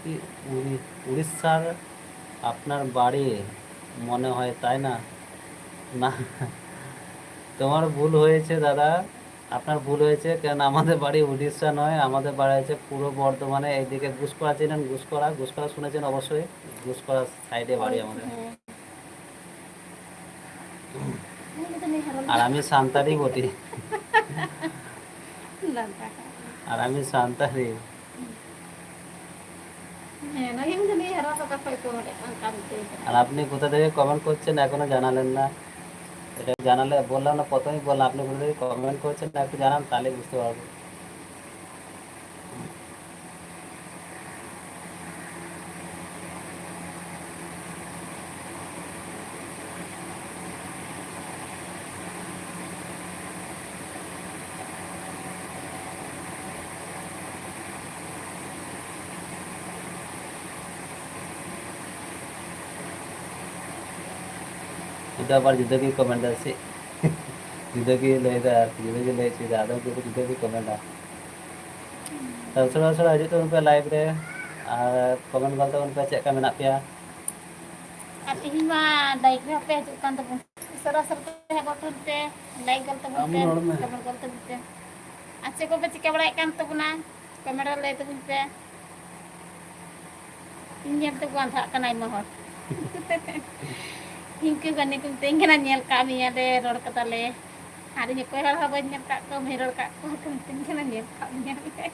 কি উড়ি-, উড়িষ্যার আপনার বাড়ি মনে হয়, তাই না?" না, তোমার ভুল হয়েছে দাদা, আপনার ভুল হয়েছে, কারণ আমাদের বাড়ি উড়িষ্যা নয়, আমাদের বাড়ি হচ্ছে পূর্ব বর্ধমানে, এইদিকে গুসকরা চেনেন, গুসকরা, গুসকরা শুনেছেন অবশ্যই, গুসকরা সাইডে বাড়ি আমাদের। হ্যাঁ। আর আমি সান্তালই বটি। দাদা। আর আমি সান্তালই। হ্যাঁ, না, এমনি নেই, আর অত কথা তো অনেক কাম দিয়ে। আর আপনি কোথা থেকে কমেন্ট করছেন এখনো জানালেন না? এটা জানালে, বললাম না, প্রথমেই বললাম, আপনি কোথা থেকে কমেন্ট করছেন একটু জানান, তাহলে বুঝতে পারবো। ᱩᱱᱤ ᱫᱚ ᱟᱵᱟᱨ ᱡᱩᱫᱟᱹ ᱜᱮ ᱠᱚᱢᱮᱱᱴ ᱫᱟ ᱥᱮ᱾ ᱡᱩᱫᱟᱹ ᱜᱮ ᱞᱟᱹᱭᱫᱟ ᱟᱨᱠᱤ, ᱡᱩᱫᱟᱹ ᱜᱮ ᱞᱟᱹᱭ ᱦᱚᱪᱚᱭᱮᱫᱟ, ᱟᱫᱚ ᱩᱱᱠᱩ ᱫᱚ ᱡᱩᱫᱟᱹ ᱜᱮ ᱠᱚᱢᱮᱱᱴᱟ᱾ ᱛᱚ ᱩᱥᱟᱹᱨᱟ ᱩᱥᱟᱹᱨᱟ ᱦᱤᱡᱩᱜ ᱛᱟᱵᱚᱱ ᱯᱮ ᱞᱟᱭᱤᱵᱷ ᱨᱮ, ᱟᱨ ᱠᱚᱢᱮᱱᱴ ᱜᱚᱫ ᱛᱟᱵᱚᱱ ᱯᱮ ᱪᱮᱫ ᱞᱮᱠᱟ ᱢᱮᱱᱟᱜ ᱯᱮᱭᱟ᱾ ᱟᱨ ᱛᱮᱦᱮᱧ ᱢᱟ ᱞᱟᱭᱤᱵᱷ ᱨᱮ ᱦᱚᱸᱯᱮ ᱦᱤᱡᱩᱜ ᱠᱟᱱ ᱛᱟᱵᱚᱱ, ᱩᱥᱟᱹᱨᱟ ᱩᱥᱟᱹᱨᱟ ᱛᱮ ᱦᱮᱡ ᱜᱚᱫ ᱛᱟᱵᱚᱱ ᱯᱮ, ᱞᱟᱭᱤᱠ ᱜᱚᱫ ᱛᱟᱵᱚᱱ ᱟᱢ ᱯᱮ, ᱨᱚᱲ ᱢᱮ᱾ ᱠᱚᱢᱮᱱᱴ ᱜᱚᱫ ᱛᱟᱵᱚᱱ ᱯᱮ᱾ ᱟᱨ ᱪᱮᱫ ᱠᱚᱯᱮ ᱪᱤᱠᱟᱹ ᱵᱟᱲᱟᱭᱮᱫ ᱠᱟᱱ ᱛᱟᱵᱚᱱᱟ? ᱠᱚᱢᱮᱱᱴ ᱨᱮ ᱞᱟᱹᱭ ᱛᱟᱵᱚᱱ ᱯᱮ᱾ ᱤᱧ ᱧᱮᱞ ᱛᱮᱠᱚ ᱟᱸᱫᱷᱟᱜ ᱠᱟᱱᱟ ᱟᱭᱢᱟ ᱦᱚᱲ᱾ ᱤᱧ ᱠᱚ ᱜᱟᱱᱮ ᱠᱚ ᱢᱤᱛᱟᱹᱧ ᱠᱟᱱᱟ, "ᱧᱮᱞ ᱠᱟᱜ ᱢᱮᱭᱟ ᱞᱮ, ᱨᱚᱲ ᱠᱟᱫᱟᱞᱮ᱾" ᱟᱨ ᱤᱧ ᱚᱠᱚᱭ ᱦᱚᱲ ᱦᱚᱸ ᱵᱟᱹᱧ ᱧᱮᱞ ᱠᱟᱜ ᱠᱚᱣᱟ, ᱵᱟᱹᱧ ᱨᱚᱲ ᱠᱟᱜ ᱠᱚᱣᱟ ᱠᱚ ᱢᱤᱛᱟᱹᱧ ᱠᱟᱱᱟ, "ᱧᱮᱞ ᱠᱟᱜ ᱢᱮᱭᱟ ᱞᱮ᱾"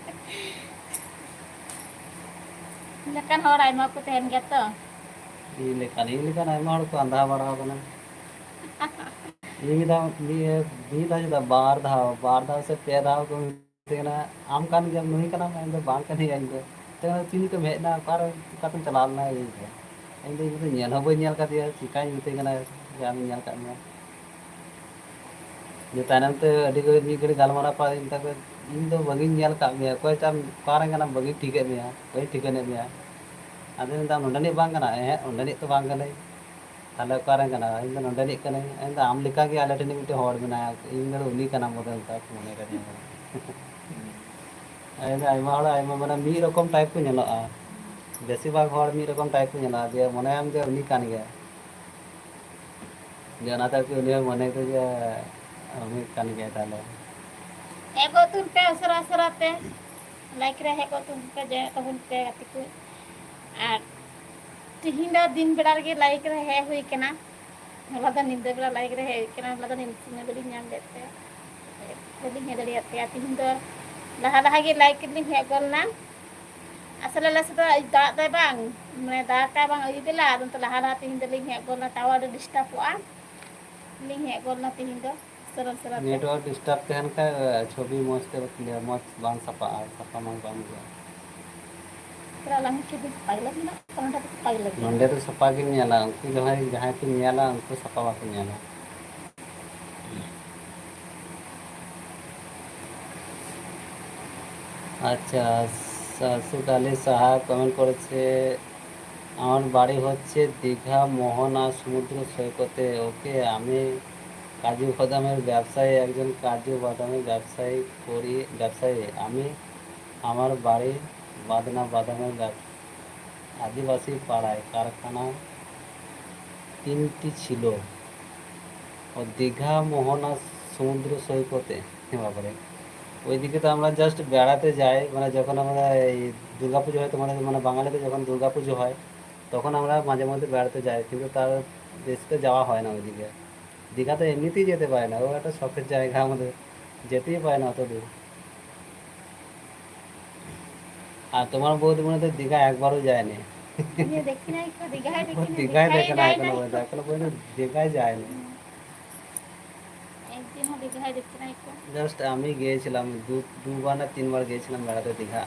ᱤᱧ ᱞᱮᱠᱟᱱ ᱦᱚᱲ ᱟᱭᱢᱟ ᱠᱚ ᱛᱟᱦᱮᱱ ᱜᱮᱭᱟ ᱛᱚ᱾ ᱤᱧ ᱞᱮᱠᱟᱱ, ᱤᱧ ᱞᱮᱠᱟᱱ ᱟᱭᱢᱟ ᱦᱚᱲ ᱠᱚ ᱟᱸᱫᱷᱟ ᱵᱟᱲᱟ ᱟᱠᱟᱱᱟ᱾ ᱤᱧ ᱢᱤᱫ ᱫᱷᱟᱣ, ᱢᱤᱫ, ᱢᱤᱫ ᱫᱷᱟᱣ ᱪᱮᱫᱟᱜ, ᱵᱟᱨ ᱫᱷᱟᱣ, ᱵᱟᱨ ᱫᱷᱟᱣ ᱥᱮ ᱯᱮ ᱫᱷᱟᱣ ᱠᱚ ᱢᱮᱛᱟᱭ ᱠᱟᱱᱟ, "ᱟᱢ ᱠᱟᱱ ᱜᱮᱭᱟᱢ, ᱱᱩᱭ ᱠᱟᱱᱟᱢ?" ᱤᱧ ᱫᱚ, "ᱵᱟᱝ ᱠᱟᱹᱱᱟᱹᱧ ᱤᱧ ᱫᱚ᱾ ᱛᱚ ᱪᱤᱞᱤ ᱛᱮᱢ ᱦᱮᱡ ᱮᱱᱟ, ᱚᱠᱟᱨᱮ, ᱚᱠᱟᱛᱮᱢ ᱪᱟᱞᱟᱣ ᱞᱮᱱᱟ?" ᱤᱧ ᱫᱚ, ᱤᱧ ᱫᱚ, "ᱤᱧ ᱫᱚ ᱧᱮᱞ ᱦᱚᱸ ᱵᱟᱹᱧ ᱧᱮᱞ ᱠᱟᱫᱮᱭᱟ, ᱪᱤᱠᱟᱹᱧ ᱢᱮᱛᱟᱭ ᱠᱟᱱᱟ ᱡᱮ ᱟᱢᱤᱧ ᱧᱮᱞ ᱠᱟᱫ ᱢᱮᱭᱟ?" ᱡᱮ ᱛᱟᱭᱱᱚᱢ ᱛᱮ ᱟᱹᱰᱤ ᱜᱷᱟᱹᱲᱤᱡ, ᱢᱤᱫ ᱜᱷᱟᱹᱲᱤᱡ ᱜᱟᱞᱢᱟᱨᱟᱣ ᱯᱚᱨ ᱤᱧ ᱢᱮᱛᱟ ᱠᱚᱣᱟ, "ᱤᱧ ᱫᱚ ᱵᱟᱹᱧ ᱧᱮᱞ ᱠᱟᱫ ᱢᱮᱭᱟ, ᱚᱠᱚᱭ ᱪᱚ ᱟᱢ, ᱚᱠᱟᱨᱮᱱ ᱠᱟᱱᱟᱢ, ᱵᱟᱹᱧ ᱴᱷᱤᱠᱟᱹᱭᱮᱫ ᱢᱮᱭᱟ, ᱵᱟᱹᱧ ᱴᱷᱤᱠᱟᱹᱱᱮᱫ ᱢᱮᱭᱟ?" ᱟᱫᱚᱧ ᱢᱮᱛᱟᱭ, "ᱱᱚᱰᱮᱱᱤᱡ ᱵᱟᱝ ᱠᱟᱱᱟ?" "ᱮᱦᱮᱸᱜ, ᱚᱸᱰᱮᱱᱤᱡ ᱛᱚ ᱵᱟᱝ ᱠᱟᱹᱱᱟᱹᱧ᱾ ᱛᱟᱦᱞᱮ ᱚᱠᱟᱨᱮᱱ ᱠᱟᱱᱟ?" "ᱤᱧ ᱫᱚ ᱱᱚᱰᱮᱱᱤᱡ ᱠᱟᱹᱱᱟᱹᱧ᱾" ᱤᱧ ᱫᱚ, "ᱟᱢ ᱞᱮᱠᱟᱜᱮ ᱟᱞᱮ ᱴᱷᱮᱱ ᱢᱤᱫᱴᱮᱱ ᱦᱚᱲ ᱢᱮᱱᱟᱭᱟ, ᱤᱧ ᱫᱚ ᱩᱱᱤ ᱠᱟᱱᱟᱢ ᱵᱚᱞᱮ," ᱚᱱᱠᱟ ᱠᱚ ᱢᱚᱱᱮ ᱠᱟᱫᱤᱧᱟ᱾ ᱟᱭᱢᱟ, ᱟᱭᱢᱟ ᱦᱚᱲ ᱟᱭᱢᱟ, ᱢᱟᱱᱮ, ᱢᱤᱫ ᱨᱚᱠᱚᱢ type ᱠᱚ ᱧᱮᱞᱚᱜᱼᱟ᱾ ᱵᱮᱥᱤᱨ ᱵᱷᱟᱜᱽ ᱦᱚᱲ ᱢᱤᱫ ᱨᱚᱠᱚᱢ type ᱠᱚ ᱧᱮᱞᱚᱜᱼᱟ, ᱡᱮ ᱢᱚᱱᱮᱭᱟᱢ ᱡᱮ ᱩᱱᱤ ᱠᱟᱱ ᱜᱮᱭᱟ᱾ ᱡᱮ ᱚᱱᱟᱛᱮ ᱟᱨᱠᱤ ᱩᱱᱤ ᱦᱚᱸ ᱢᱚᱱᱮ ᱠᱮᱫᱟ ᱡᱮ ᱩᱱᱤ ᱠᱟᱱ ᱜᱮᱭᱟᱭ ᱛᱟᱦᱞᱮ᱾ ᱦᱮᱡ ᱜᱚᱫ ᱛᱟᱵᱚᱱ ᱯᱮ ᱩᱥᱟᱹᱨᱟ ᱩᱥᱟᱹᱨᱟ ᱛᱮ, like ᱨᱮ ᱦᱮᱡ ᱜᱚᱫ ᱛᱟᱵᱚᱱ ᱯᱮ, join ᱛᱟᱵᱚᱱ ᱯᱮ ᱜᱟᱛᱮ ᱠᱚ᱾ ᱟᱨ ᱛᱤᱦᱤᱧ ᱫᱚ ᱫᱤᱱ ᱵᱮᱲᱟ ᱨᱮᱜᱮ like ᱨᱮ ᱦᱮᱡ ᱦᱩᱭ ᱠᱟᱱᱟ᱾ ᱦᱚᱞᱟ ᱫᱚ ᱧᱤᱫᱟᱹ ᱵᱮᱲᱟ like ᱨᱮ ᱦᱮᱡ ᱦᱩᱭ ᱠᱟᱱᱟ, ᱦᱚᱞᱟ ᱫᱚ ᱱᱤᱢ ᱥᱚᱢᱚᱭ ᱵᱟᱹᱞᱤᱧ ᱧᱟᱢ ᱞᱮᱫ ᱛᱮ ᱵᱟᱹᱞᱤᱧ ᱦᱮᱡ ᱫᱟᱲᱮᱭᱟᱜ ᱯᱮᱭᱟ᱾ ᱛᱤᱦᱤᱧ ᱫᱚ ᱞᱟᱦᱟ ᱞᱟᱦᱟ ᱜᱮ like ᱞᱤᱧ ᱦᱮᱡ ᱜᱚᱫ ᱞᱮᱱᱟ᱾ ᱟᱥᱚᱞ ᱟᱞᱮ ᱥᱮᱫ ᱫᱚ ᱫᱟᱜ ᱫᱟᱭ ᱵᱟᱝ, ᱢᱟᱱᱮ ᱫᱟᱜ ᱠᱟᱭ ᱵᱟᱝ ᱟᱹᱭᱩᱵ ᱵᱮᱞᱟ, ᱟᱫᱚ ᱱᱤᱛᱚᱜ ᱞᱟᱦᱟ ᱞᱟᱦᱟ ᱛᱮᱦᱮᱧ ᱫᱚᱞᱤᱧ ᱦᱮᱡ ᱜᱚᱫ ᱮᱱᱟ, tower ᱟᱹᱰᱤ ᱰᱤᱥᱴᱟᱵᱚᱜᱼᱟ, ᱞᱤᱧ ᱦᱮᱡ ᱜᱚᱫ ᱮᱱᱟ ᱛᱮᱦᱮᱧ ᱫᱚ ᱩᱥᱟᱹᱨᱟ ᱩᱥᱟᱹᱨᱟ ᱛᱮ᱾ Network disturb ᱛᱟᱦᱮᱱ ᱠᱷᱟᱡ ᱪᱷᱚᱵᱤ ᱢᱚᱡᱽ ᱛᱮ clear, ᱢᱚᱡᱽ ᱵᱟᱝ ᱥᱟᱯᱷᱟᱜᱼᱟ, ᱥᱟᱯᱷᱟ ᱢᱚᱡᱽ ᱵᱟᱝ ᱵᱩᱡᱷᱟᱹᱜᱼᱟ᱾ ᱛᱟᱦᱞᱮ ᱟᱞᱟᱝ ᱪᱷᱚᱵᱤ ᱥᱟᱯᱷᱟ ᱜᱮᱞᱟᱝ ᱧᱮᱞᱟ, ᱱᱚᱸᱰᱮ ᱫᱚ ᱥᱟᱯᱷᱟ ᱜᱮᱞᱟᱝ ᱧᱮᱞᱟ᱾ ᱱᱚᱸᱰᱮ ᱫᱚ ᱥᱟᱯᱷᱟ ᱜᱮᱢ ᱧᱮᱞᱟ, ᱩᱱᱠᱩ ᱡᱟᱦᱟᱸᱭ, ᱡᱟᱦᱟᱸᱭ ᱠᱚ ᱧᱮᱞᱟ, ᱩᱱᱠᱩ ᱥᱟᱯᱷᱟ ᱵᱟᱠᱚ ᱧᱮᱞᱟ᱾ আচ্ছা, সা-, সুকালি সাহা comment করেছে, "আমার বাড়ি হচ্ছে দীঘা মোহনা সমুদ্র সৈকতে।" ওকে, আমি কাজু বাদামের ব্যবসায়ী, একজন কাজু বাদামের ব্যবসায়ী করি, ব্যবসায়ী। আমি, আমার বাড়ি বাদনা বাদামের ব্যব-, আদিবাসী পাড়ায় কারখানা তিনটি ছিল। ও দীঘা মোহনা সমুদ্র সৈকতে। এ বাবারে। ওইদিকে তো আমরা just বেড়াতে যাই, মানে, যখন আমরা এই দুর্গাপুজো হয়, তোমাদের, মানে, বাঙালিদের যখন দুর্গাপুজো হয়, তখন আমরা মাঝে মধ্যে বেড়াতে যাই, কিন্তু তার বেশি তো যাওয়া হয় না ওইদিকে। দীঘা তো এমনিতেই যেতে পারে না, ও একটা শখের জায়গা আমাদের, যেতেই পারে না অত দূর। আর তোমার বৌদি মনে হয় দীঘা একবারও যায়নি। ইয়ে দেখি নাই তো, দীঘায় ও দেখি নাই, দীঘায় দীঘায় দেখে না যাই এখনো নাই। পর্যন্ত, এখনো পর্যন্ত দীঘায় যায়নি। হুম। একদিন ᱦᱚᱸ ᱫᱤᱜᱷᱟᱭ ᱫᱮᱠᱷᱤᱱᱟ ᱮᱠᱴᱩ᱾ জাস্ট আমি গিয়েছিলাম, দু দুবার না তিনবার গিয়েছিলাম বেড়াতে দীঘা।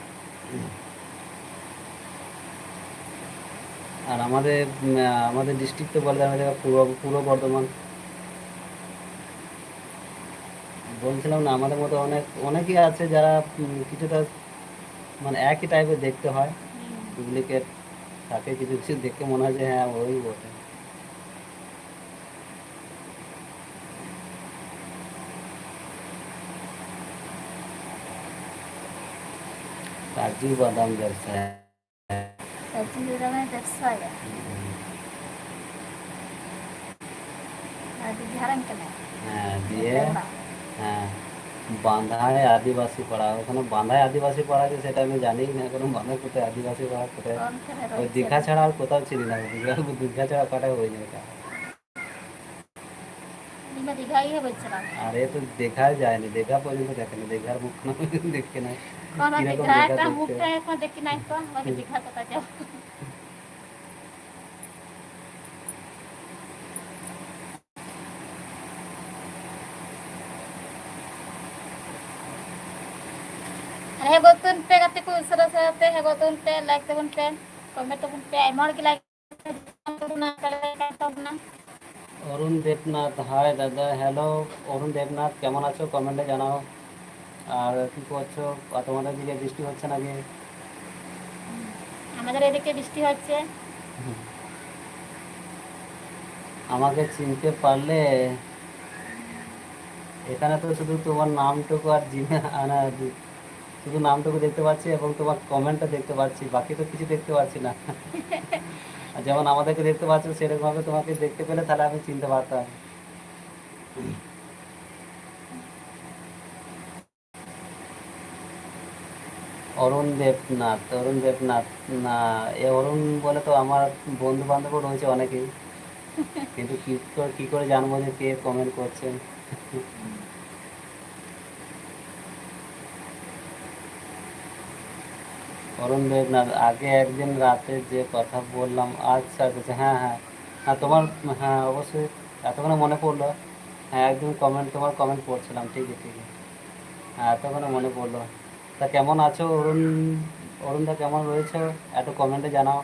আর আমাদের উম, আমাদের ডিস্ট্রিক্ট তো বলে, আমাদের পূর্ব পূর্ব বর্ধমান। বলছিলাম না, আমাদের মতো অনেক অনেকেই আছে যারা উম, কিছুটা মানে একই টাইপের দেখতে হয়। হুম। ডুপ্লিকেট থাকে কিছু কিছু, দেখে মনে হয় যে হ্যাঁ, ওই বটে। কাজু বাদাম ব্যবসায়। কাজু বাদামের ব্যবসায়। হুম। আর দীঘার আঙ্কেল। হ্যাঁ, দিয়ে, হ্যাঁ, বাঁধায় আদিবাসী পাড়া। ওখানে বাঁধায় আদিবাসী পাড়া আছে, সেটা আমি জানি না, কারণ বাঁধায় কোথায়, আদিবাসী পাড়া কোথায়। কোনখানে ওই রয়েছে? দীঘা ছাড়া আর কোথাও চিনি না, দীঘা, দীঘা ছাড়া কাটা হয়ে যায়। ᱤᱧ ᱢᱟ ᱫᱤᱜᱷᱟ ᱜᱮ ᱵᱟᱹᱧ ᱪᱟᱞᱟᱣ ᱟᱠᱟᱱᱟ᱾ আরে, তো দীঘা যায়নি, দীঘা পর্যন্ত দেখেনি, দীঘার মুখ কোনো দেখে নাই। কোনো কিরকম দীঘা দীঘা একটা দেখতে? মুখটা এখন দেখি নাই তো, আমাকে দীঘা কোথায় যাবো? ᱟᱨ ᱦᱮᱸ, ᱜᱚᱛᱚᱱ ᱯᱮ ᱜᱟᱛᱮ ᱠᱚ, ᱩᱥᱟᱹᱨᱟ ᱩᱥᱟᱹᱨᱟ ᱛᱮ, ᱦᱮᱸ, ᱜᱚᱛᱚᱱ ᱯᱮ, ᱞᱟᱭᱤᱠ ᱛᱟᱵᱚᱱ ᱯᱮ, ᱠᱚᱢᱮᱱᱴ ᱛᱟᱵᱚᱱ ᱯᱮ, ᱟᱭᱢᱟ ᱦᱚᱲ ᱜᱮ ᱞᱟᱭᱤᱠ ᱛᱟᱵᱚᱱᱟ, ᱞᱟᱭᱤᱠ ᱛᱟᱵᱚᱱᱟ᱾ অরুণ দেবনাথ, হাই দাদা, হ্যালো। অরুণ দেবনাথ, কেমন আছো? কমেন্টে জানাও। আর কি করছো? আর তোমাদের দিকে বৃষ্টি হচ্ছে নাকি? আমাদের এদিকে বৃষ্টি হচ্ছে। আমাকে চিনতে পারলে? এখানে তো শুধু তোমার নামটুকু আর জিমে-, আনা, শুধু নামটুকু দেখতে পাচ্ছি এবং তোমার কমেন্টটা দেখতে পাচ্ছি, বাকি তো কিছু দেখতে পাচ্ছি না। আর যেমন আমাদেরকে দেখতে পাচ্ছ, সেরকমভাবে তোমাকে দেখতে পেলে তাহলে আমি চিনতে পারতাম। অরুণ দেবনাথ, অরুণ দেবনাথ, না, এ অরুণ বলে তো আমার বন্ধু বান্ধবও রয়েছে অনেকেই, কিন্তু কি করে, কি করে জানবো যে কে কমেন্ট করছেন? অরুণ দেবনাথ, আগে একদিন রাতে যে কথা বললাম, আচ্ছা, আচ্ছা, আচ্ছা, হ্যাঁ, হ্যাঁ, হ্যাঁ, তোমার, হ্যাঁ, অবশ্যই এতক্ষণে মনে পড়লো। হ্যাঁ, একদম কমেন্ট, তোমার কমেন্ট পড়ছিলাম, ঠিকই, ঠিকই। হ্যাঁ, তখন মনে পড়লো। তা কেমন আছো অরুণ? অরুণ দা, কেমন রয়েছো? একটু কমেন্টে জানাও।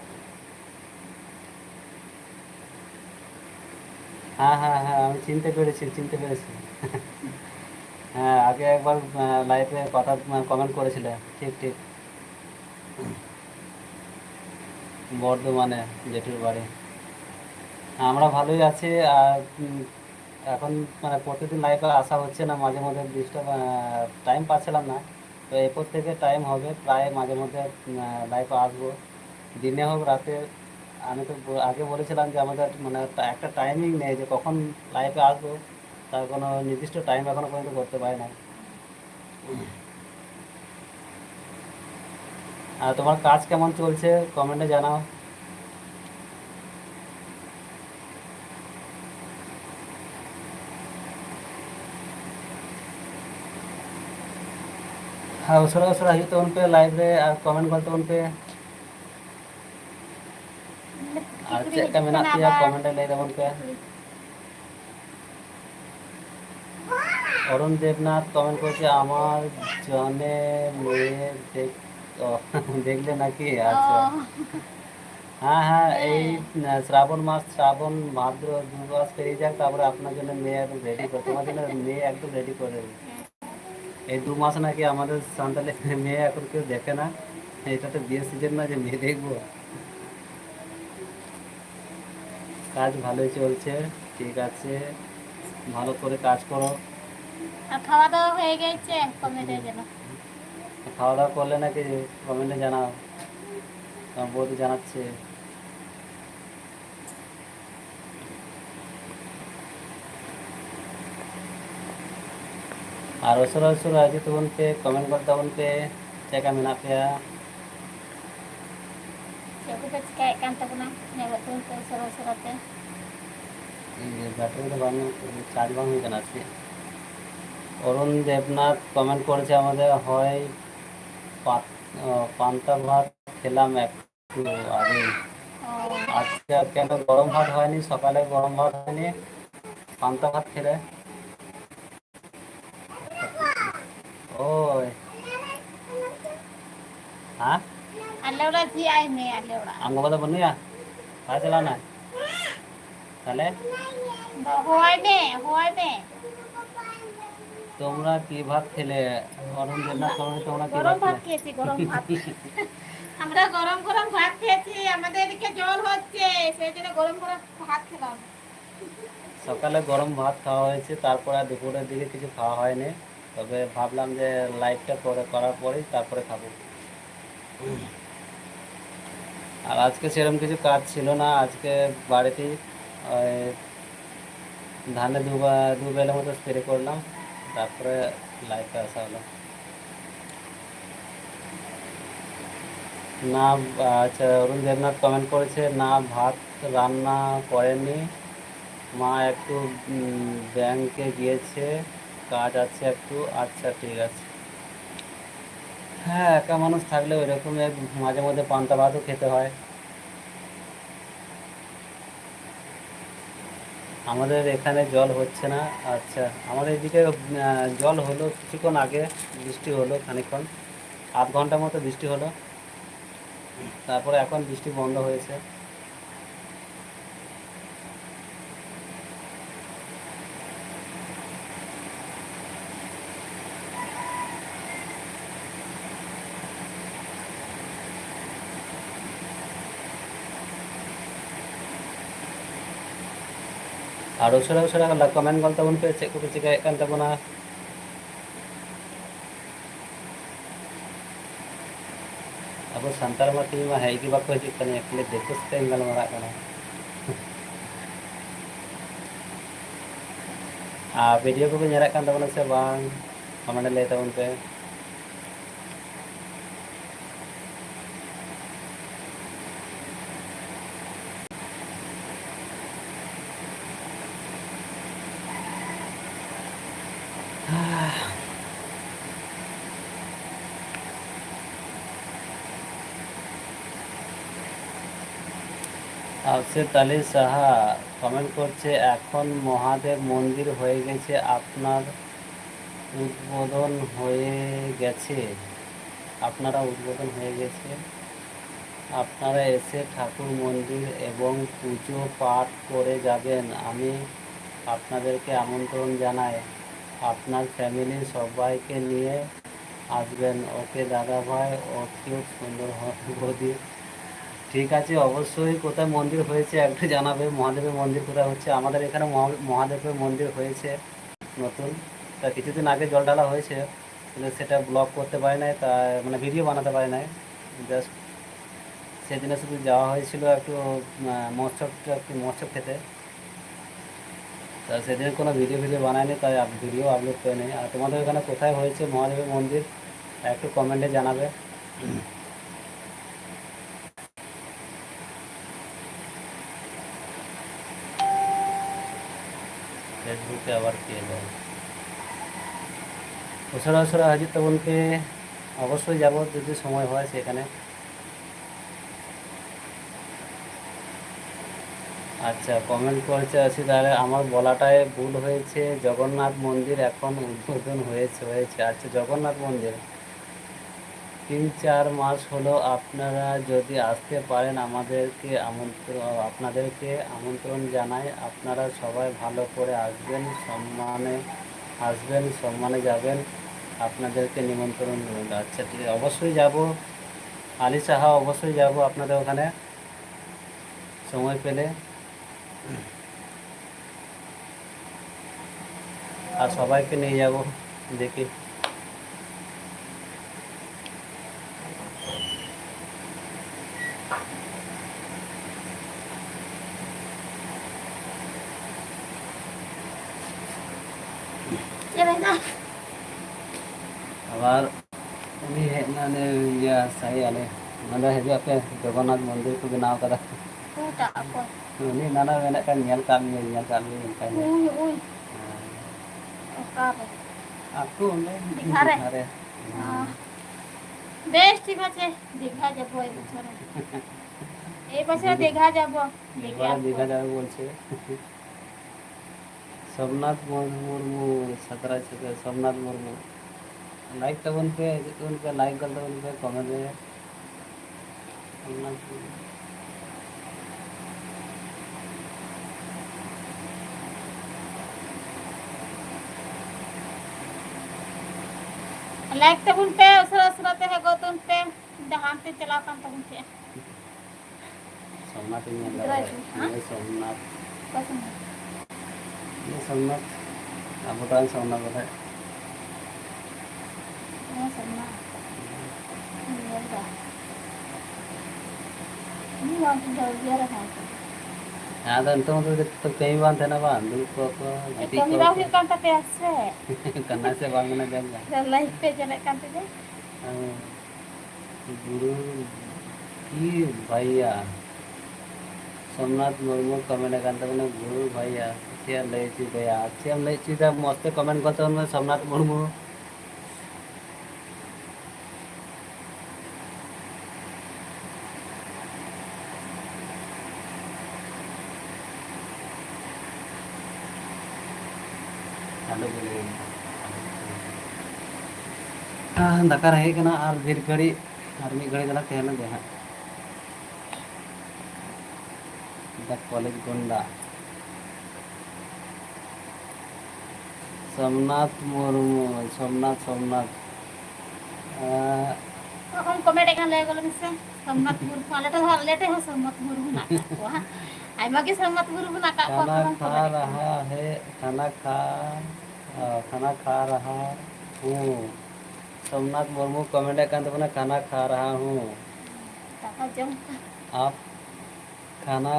হ্যাঁ, হ্যাঁ, হ্যাঁ, আমি চিনতে পেরেছি, চিনতে পেরেছি। হ্যাঁ, আগে একবার, আহ, লাইভে কথা, আহ, কমেন্ট করেছিলে। ঠিক, ঠিক। বর্ধমানে জেঠুর বাড়ি। আমরা ভালোই আছি। আর, উম, এখন মানে প্রতিদিন লাইভে আসা হচ্ছে না, মাঝে মধ্যে ডিস্টার্ব, আহ, টাইম পাচ্ছিলাম না। তো এরপর থেকে টাইম হবে, প্রায় মাঝে মধ্যে, আহ, লাইভে আসবো। দিনে হোক, রাতে, আমি তো ব-, আগে বলেছিলাম যে আমাদের মানে একটা, একটা টাইমিং নেই যে কখন লাইভে আসবো, তার কোনো নির্দিষ্ট টাইম এখনো পর্যন্ত করতে পারি না। আর তোমার কাজ কেমন চলছে? কমেন্টে জানাও। ᱦᱮᱸ, ᱩᱥᱟᱹᱨᱟ ᱩᱥᱟᱹᱨᱟ ᱦᱤᱡᱩᱜ ᱛᱟᱵᱚᱱ ᱯᱮ ᱞᱟᱭᱤᱵᱷ ᱨᱮ ᱟᱨ ᱠᱚᱢᱮᱱᱴ ᱜᱚᱫ ᱛᱟᱵᱚᱱ ᱯᱮ᱾ ᱟᱨ ᱪᱮᱫ ᱞᱮᱠᱟ ᱢᱮᱱᱟᱜ ᱯᱮᱭᱟ, ᱠᱚᱢᱮᱱᱴ ᱨᱮ ᱞᱟᱹᱭ ᱛᱟᱵᱚᱱ ᱯᱮ᱾ অরুণ দেবনাথ কমেন্ট করেছে, "আমার জানে মেয়ে দেখ-, ও, দেখলে নাকি?" আচ্ছা। ও। হ্যাঁ, হ্যাঁ, এই, হ্যাঁ। আহ, শ্রাবণ মাস, শ্রাবণ ভাদ্র দু মাস পেরিয়ে যাক, তারপরে আপনার জন্য মেয়ে একদম রেডি করে, তোমার জন্য মেয়ে একদম রেডি করে দেবে। হ্যাঁ। এই দু মাস নাকি আমাদের সান্তালে মেয়ে এখন কেউ দেখে না। এটা তো বিয়ের সিজন না যে মেয়ে দেখবো। কাজ ভালোই চলছে, ঠিক আছে, ভালো করে কাজ করো। আর খাওয়া দাওয়া হয়ে গেছে? কমেন্টে জানাও। খাওয়া দাওয়া করলে নাকি? কমেন্টে জানাও। আমার বৌদি জানাচ্ছে। ᱟᱨ ᱩᱥᱟᱹᱨᱟ ᱩᱥᱟᱹᱨᱟ ᱦᱤᱡᱩᱜ ᱛᱟᱵᱚᱱ ᱯᱮ, ᱠᱚᱢᱮᱱᱴ ᱜᱚᱫ ᱛᱟᱵᱚᱱ ᱯᱮ, ᱪᱮᱫ ᱞᱮᱠᱟ ᱢᱮᱱᱟᱜ ᱯᱮᱭᱟ? ᱪᱮᱫ ᱠᱚᱯᱮ ᱪᱤᱠᱟᱹᱭᱮᱫ ᱠᱟᱱ ᱛᱟᱵᱚᱱᱟ? ᱧᱮᱞᱚᱜ ᱛᱟᱵᱚᱱ ᱯᱮ ᱩᱥᱟᱹᱨᱟ ᱩᱥᱟᱹᱨᱟ ᱛᱮ᱾ এই যে ব্যাটারি তো বাড়ানো, চার্জ বাড়ানো কেন আজকে? অরুণ দেবনাথ কমেন্ট করেছে আমাদের, "হয় পাত-, আহ, পান্তা ভাত খেলাম একটু আগে।" ও। আজকে আর কেন গরম ভাত হয়নি, সকালে গরম ভাত হয়নি। ᱯᱟᱱᱛᱟ ᱵᱷᱟᱛ ᱠᱷᱮᱞᱮ᱾ ᱳᱭ᱾ ᱦᱮᱸ? ᱟᱞᱮ ᱚᱲᱟᱜ ᱡᱷᱤᱡ ᱟᱭ ᱢᱮ, ᱟᱞᱮ ᱚᱲᱟᱜ᱾ ᱟᱢ ᱜᱚᱜᱚ ᱫᱚ ᱵᱟᱹᱱᱩᱭᱟ? ᱚᱠᱟ ᱪᱟᱞᱟᱣ ᱱᱟᱭ? ᱛᱟᱦᱞᱮ? ᱦᱚᱦᱚᱣᱟᱭ ᱢᱮ, ᱦᱚᱦᱚᱣᱟᱭ ᱢᱮ᱾ তোমরা কি ভাত খেলে? অরুণ দেবনাথ, তোমরা, তোমরা কি গরম ভাত ভাত খেলে? খেয়েছি, গরম ভাত। আমরা গরম গরম ভাত খেয়েছি, আমাদের এদিকে জল হচ্ছে, সেই জন্য গরম গরম ভাত খেলাম। সকালে গরম ভাত খাওয়া হয়েছে, তারপরে আর দুপুরের দিকে কিছু খাওয়া হয়নি। তবে ভাবলাম যে লাইভটা করে, করার পরেই তারপরে খাবো। আর আজকে সেরকম কিছু কাজ ছিল না, আজকে বাড়িতেই, আহ, ধানে দু বা-, দু বেলার মতো স্প্রে করলাম, তারপরে লাইভে আসা হলো। না, আচ্ছা, অরুণ দেবনাথ কমেন্ট করেছে, "না, ভাত রান্না করেনি, মা একটু, উম, ব্যাংকে গিয়েছে, কাজ আছে একটু।" আচ্ছা, ঠিক আছে। হ্যাঁ, একা মানুষ থাকলে ওইরকমই এক মাঝে মধ্যে পান্তা ভাতও খেতে হয়। আমাদের এখানে জল হচ্ছে না। আচ্ছা, আমাদের এদিকে, আহ, জল হলো কিছুক্ষণ আগে, বৃষ্টি হলো খানিকক্ষণ, আধ ঘন্টার মতো বৃষ্টি হলো, তারপরে এখন বৃষ্টি বন্ধ হয়েছে। ᱟᱨ ᱩᱥᱟᱹᱨᱟ ᱩᱥᱟᱹᱨᱟ ᱠᱚᱢᱮᱱᱴ ᱜᱚᱫ ᱛᱟᱵᱚᱱ ᱯᱮ, ᱪᱮᱫ ᱠᱚᱯᱮ ᱪᱤᱠᱟᱹᱭᱮᱫ ᱠᱟᱱ ᱛᱟᱵᱚᱱᱟ᱾ ᱟᱵᱚ ᱥᱟᱱᱛᱟᱲ ᱢᱟ ᱛᱮᱦᱮᱧ ᱢᱟ ᱦᱮᱡ ᱜᱮ ᱵᱟᱠᱚ ᱦᱤᱡᱩᱜ ᱠᱟᱱᱟ, ᱮᱠᱞᱮ ᱫᱤᱠᱩ ᱥᱟᱛᱮᱧ ᱜᱟᱞᱢᱟᱨᱟᱜ ᱠᱟᱱᱟ᱾ ᱟᱨ ᱵᱷᱤᱰᱤᱭᱳ ᱠᱚᱯᱮ ᱧᱮᱞᱮᱫ ᱠᱟᱱ ᱛᱟᱵᱚᱱᱟ ᱥᱮ ᱵᱟᱝ, ᱠᱚᱢᱮᱱᱴ ᱨᱮ ᱞᱟᱹᱭ ᱛᱟᱵᱚᱱ ᱯᱮ᱾ আফসেদ আলী সাহা কমেন্ট করছে, "এখন মহাদেব মন্দির হয়ে গেছে, আপনার উদ্বোধন হয়ে গেছে, আপনারা উদ্বোধন হয়ে গেছে, আপনারা এসে ঠাকুর মন্দির এবং পুজো পাঠ করে যাবেন। আমি আপনাদেরকে আমন্ত্রণ জানাই, আপনার ফ্যামিলি সবাইকে নিয়ে আসবেন।" ওকে দাদা ভাই, ওকে সুন্দর বৌদি। ঠিক আছে, অবশ্যই কোথায় মন্দির হয়েছে একটু জানাবে, মহাদেবের মন্দির কোথায় হচ্ছে। আমাদের এখানে মহা-, মহাদেবের মন্দির হয়েছে নতুন, তা কিছুদিন আগে জল ঢালা হয়েছে, কিন্তু সেটা ব্লগ করতে পারি নাই, তা মানে ভিডিও বানাতে পারি নাই। জাস্ট সেদিনে শুধু যাওয়া হয়েছিল একটু, আহ, মহোৎসব, একটু মহোৎসব খেতে, তা সেদিন কোনো ভিডিও ভিডিও বানায়নি, তাই ভিডিও আপলোড করে নেই। আর তোমাদের এখানে কোথায় হয়েছে মহাদেবের মন্দির একটু কমেন্টে জানাবে। ফেসবুকে আবার কি এলো? ᱩᱥᱟᱹᱨᱟ ᱩᱥᱟᱹᱨᱟ ᱦᱤᱡᱩᱜ ᱛᱟᱵᱚᱱ ᱯᱮ, ᱚᱵᱚᱥᱥᱳᱭ ᱡᱟᱵᱚ ᱡᱩᱫᱤ ᱥᱚᱢᱚᱭ ᱦᱚᱭ ᱥᱮᱠᱷᱟᱱᱮ। আচ্ছা, কমেন্ট করেছে আশিস আলী, আমার বলাটায় ভুল হয়েছে, জগন্নাথ মন্দির এখন উদ্বোধন হয়েছে, হয়েছে। আচ্ছা, জগন্নাথ মন্দির তিন চার মাস হলো, আপনারা যদি আসতে পারেন, আমাদেরকে আমন্ত্রণ, আপনাদেরকে আমন্ত্রণ জানাই। আপনারা সবাই ভালো করে আসবেন, সম্মানে আসবেন, সম্মানে যাবেন, আপনাদেরকে নিমন্ত্রণ রইল। আচ্ছা, ঠিক আছে, অবশ্যই যাব আলী সাহা, অবশ্যই যাব আপনাদের ওখানে সময় পেলে। আর সবাইকে নিয়ে যাব, দেখি। ᱪᱮᱫ ᱞᱮᱠᱟ? ᱟᱵᱟᱨ ᱩᱱᱤ ᱦᱮᱡ ᱮᱱᱟ, ᱩᱱᱤ ᱤᱭᱟᱹ ᱥᱟᱭ ᱟᱞᱮ ᱱᱚᱰᱮ ᱦᱤᱡᱩᱜ ᱟᱯᱮ, ᱡᱚᱜᱚᱱᱱᱟᱛᱷ ᱢᱚᱱᱫᱤᱨ ᱠᱚ ᱵᱮᱱᱟᱣ ᱠᱟᱫᱟ᱾ ᱚᱠᱚᱭᱴᱟᱜ ᱚᱠᱚᱭ? ᱩᱱᱤ ᱱᱟᱱᱟ ᱢᱮᱱᱮᱫ ᱠᱟᱱ, "ᱧᱮᱞ ᱠᱟᱜ ᱢᱤᱭᱟᱹᱧ, ᱧᱮᱞ ᱠᱟᱜ ᱢᱤᱭᱟᱹᱧ", ᱚᱱᱠᱟᱭ ᱢᱮᱱ᱾ ᱩᱭ, ᱩᱭ᱾ ᱦᱮᱸ᱾ ᱚᱠᱟᱨᱮ? ᱟᱹᱛᱩ ᱚᱸᱰᱮ, ᱫᱤᱜᱷᱟ ᱨᱮ? ᱫᱤᱜᱷᱟ ᱨᱮ᱾ ᱚ᱾ ᱦᱮᱸ᱾ ᱵᱮᱥ, ᱴᱷᱤᱠ ᱟᱪᱷᱮ, ᱫᱤᱜᱷᱟ ᱡᱟᱵᱚ ᱮ ᱵᱚᱪᱷᱚᱨ ᱨᱮ᱾ এই বছর দীঘা যাব। এবারে দীঘা যাবে বলছে। সোমনাথ মুর-, মুর্মু, সাতারা থেকে সোমনাথ মুর্মু। লাইক ᱛᱟᱵᱚᱱ ᱯᱮ, ᱦᱤᱡᱩᱜ ᱛᱟᱵᱚᱱ ᱯᱮ, ᱞᱟᱭᱤᱠ ᱜᱚᱫ ᱛᱟᱵᱚᱱ ᱯᱮ, ᱠᱚᱢᱮᱱᱴ ᱨᱮ᱾ ᱥᱳᱢᱱᱟᱛᱷ ᱢᱩᱨᱢᱩ᱾ ᱞᱟᱭᱤᱠ ᱛᱟᱵᱚᱱ ᱯᱮ, ᱩᱥᱟᱹᱨᱟ ᱩᱥᱟᱹᱨᱟ ᱛᱮ ᱦᱮᱡ ᱜᱚᱫ ᱛᱟᱵᱚᱱ ᱯᱮ᱾ ᱡᱟᱦᱟᱸ ᱛᱮ ᱪᱟᱞᱟᱣ ᱠᱟᱱ ᱛᱟᱵᱚᱱ ᱛᱟᱦᱮᱸᱜᱼᱟ᱾ ᱥᱳᱢᱱᱟᱛᱷ ᱤᱧ ᱧᱮᱞ ᱜᱤᱫᱽᱨᱟᱹ ᱠᱟᱫᱟ᱾ ᱠᱚ, ᱦᱮᱸ? ᱱᱩᱭ ᱥᱳᱢᱱᱟᱛᱷ᱾ ᱚᱠᱟ ᱥᱳᱢᱱᱟᱛᱷ? ᱱᱩᱭ ᱥᱳᱢᱱᱟᱛᱷ᱾ ᱟᱵᱚ ᱴᱷᱮᱱ ᱥᱳᱢᱱᱟᱛᱷ ᱵᱚᱞᱮ᱾ ᱦᱮᱸ, ᱥᱳᱢᱱᱟᱛᱷ᱾ ᱤᱧ ᱧᱮᱞ ᱫᱟ᱾ ᱩᱱᱤ ᱵᱟᱝ ᱪᱤᱱᱦᱟᱹᱣ ᱜᱮᱭᱟ ᱨᱮᱦᱚᱸ᱾ ᱟᱫᱚ ᱱᱤᱛᱚᱝ ᱫᱚ ᱠᱟᱹᱢᱤ ᱵᱟᱝ ᱛᱟᱦᱮᱱᱟ ᱵᱟᱝ? ᱫᱩᱲᱩᱵ ᱠᱚᱜᱼᱟ ᱠᱚ, ᱜᱤᱛᱤᱡ ᱠᱟᱹᱢᱤ ᱠᱚᱜᱼᱟ ᱵᱟᱝ ᱠᱚ᱾ ᱦᱩᱭᱩᱜ ᱠᱟᱱ ᱛᱟᱯᱮᱭᱟ ᱥᱮ? ᱠᱟᱱᱟ ᱥᱮ ᱵᱟᱝ ᱠᱟᱱᱟ ᱡᱟᱱᱤ᱾ ᱞᱟᱭᱤᱯᱷ ᱯᱮ ᱪᱟᱞᱟᱜ ᱠᱟᱱ ᱛᱮᱜᱮ᱾ ᱦᱮᱸ᱾ ᱜᱩᱨᱩ ᱠᱤ ᱵᱷᱟᱭᱭᱟ᱾ ᱥᱳᱢᱱᱟᱛᱷ ᱢᱩᱨᱢᱩ ᱠᱚᱢᱮᱱᱴ ᱟᱠᱟᱱ ᱛᱟᱵᱚᱱᱟ, ᱜᱩᱨᱩ ᱵᱷᱟᱭᱭᱟ᱾ ᱪᱮᱫ ᱮᱢ ᱞᱟᱹᱭ ᱦᱚᱪᱚᱭᱮᱫᱟ ᱭᱟ? ᱪᱮᱫ ᱮᱢ ᱞᱟᱹᱭ ᱦᱚᱪᱚᱭᱮᱫᱟ? ᱢᱚᱡᱽ ᱛᱮ ᱠᱚᱢᱮᱱᱴ ᱜᱚᱫ ᱛᱟᱵᱚᱱ ᱢᱮ, ᱥᱳᱢᱱᱟᱛᱷ ᱢᱩᱨᱢᱩ᱾ ᱟᱞᱚ ᱜᱮ ᱞᱟᱹᱭ᱾ ᱦᱮᱸ, ᱫᱟᱠᱟ ᱨᱮᱸᱜᱮᱡ ᱠᱟᱱᱟ, ᱟᱨ ᱰᱷᱮᱨ ᱜᱷᱟᱹᱲᱤᱡ, ᱟᱨ ᱢᱤᱫ ᱜᱷᱟᱹᱲᱤᱡ ᱫᱚᱞᱟᱝ ᱛᱟᱦᱮᱱᱟ ᱡᱟᱦᱟᱸ᱾ The College ᱜᱚᱱᱰᱟ᱾ ᱥᱳᱢᱱᱟᱛᱷ ᱢᱩᱨᱢᱩ, ᱥᱳᱢᱱᱟᱛᱷ, ᱥᱳᱢᱱᱟᱛᱷ᱾ ᱟᱸ, ᱚᱠᱚᱭ ᱠᱚᱢᱮᱱᱴ ᱮᱫ ᱠᱟᱱ ᱞᱟᱹᱭ ᱜᱚᱫ ᱢᱮᱥᱮ᱾ ᱥᱳᱢᱱᱟᱛᱷ ᱢᱩᱨᱢᱩ, ᱟᱞᱮ ᱴᱷᱮᱱ ᱦᱚᱸ, ᱟᱞᱮ ᱴᱷᱮᱱ ᱦᱚᱸ ᱥᱳᱢᱱᱟᱛᱷ ᱢᱩᱨᱢᱩ ᱢᱮᱱᱟᱜ ᱟᱠᱟᱫ ᱠᱚᱣᱟ᱾ ᱟᱭᱢᱟ ᱜᱮ ᱥᱳᱢᱱᱟᱛᱷ ᱢᱩᱨᱢᱩ ᱢᱮᱱᱟᱜ ᱟᱠᱟᱫ ᱠᱚᱣᱟ, ᱠᱷᱟᱱᱟ ᱠᱚᱢᱮᱱᱴ ᱠᱷᱟ ᱮᱫ ᱠᱟᱱᱟ᱾ ᱨᱟᱦᱟ ᱦᱮ, ᱠᱷᱟᱱᱟ ᱠᱷᱟ, ᱟ, ᱠᱷᱟᱱᱟ ᱠᱷᱟ ᱨᱟᱦᱟ ᱦᱩᱸ᱾ ᱥᱳᱢᱱᱟᱛᱷ ᱢᱩᱨᱢᱩ ᱠᱚᱢᱮᱱᱴ ᱮᱫ ᱠᱟᱱ ᱛᱟᱵᱚᱱᱟ, ᱠᱷᱟᱱᱟ ᱠᱷᱟ ᱨᱟᱦᱟ ᱦᱩᱸ᱾ ᱫᱟᱠᱟ ᱡᱚᱢ᱾ ᱟᱯ ᱠᱷᱟᱱᱟ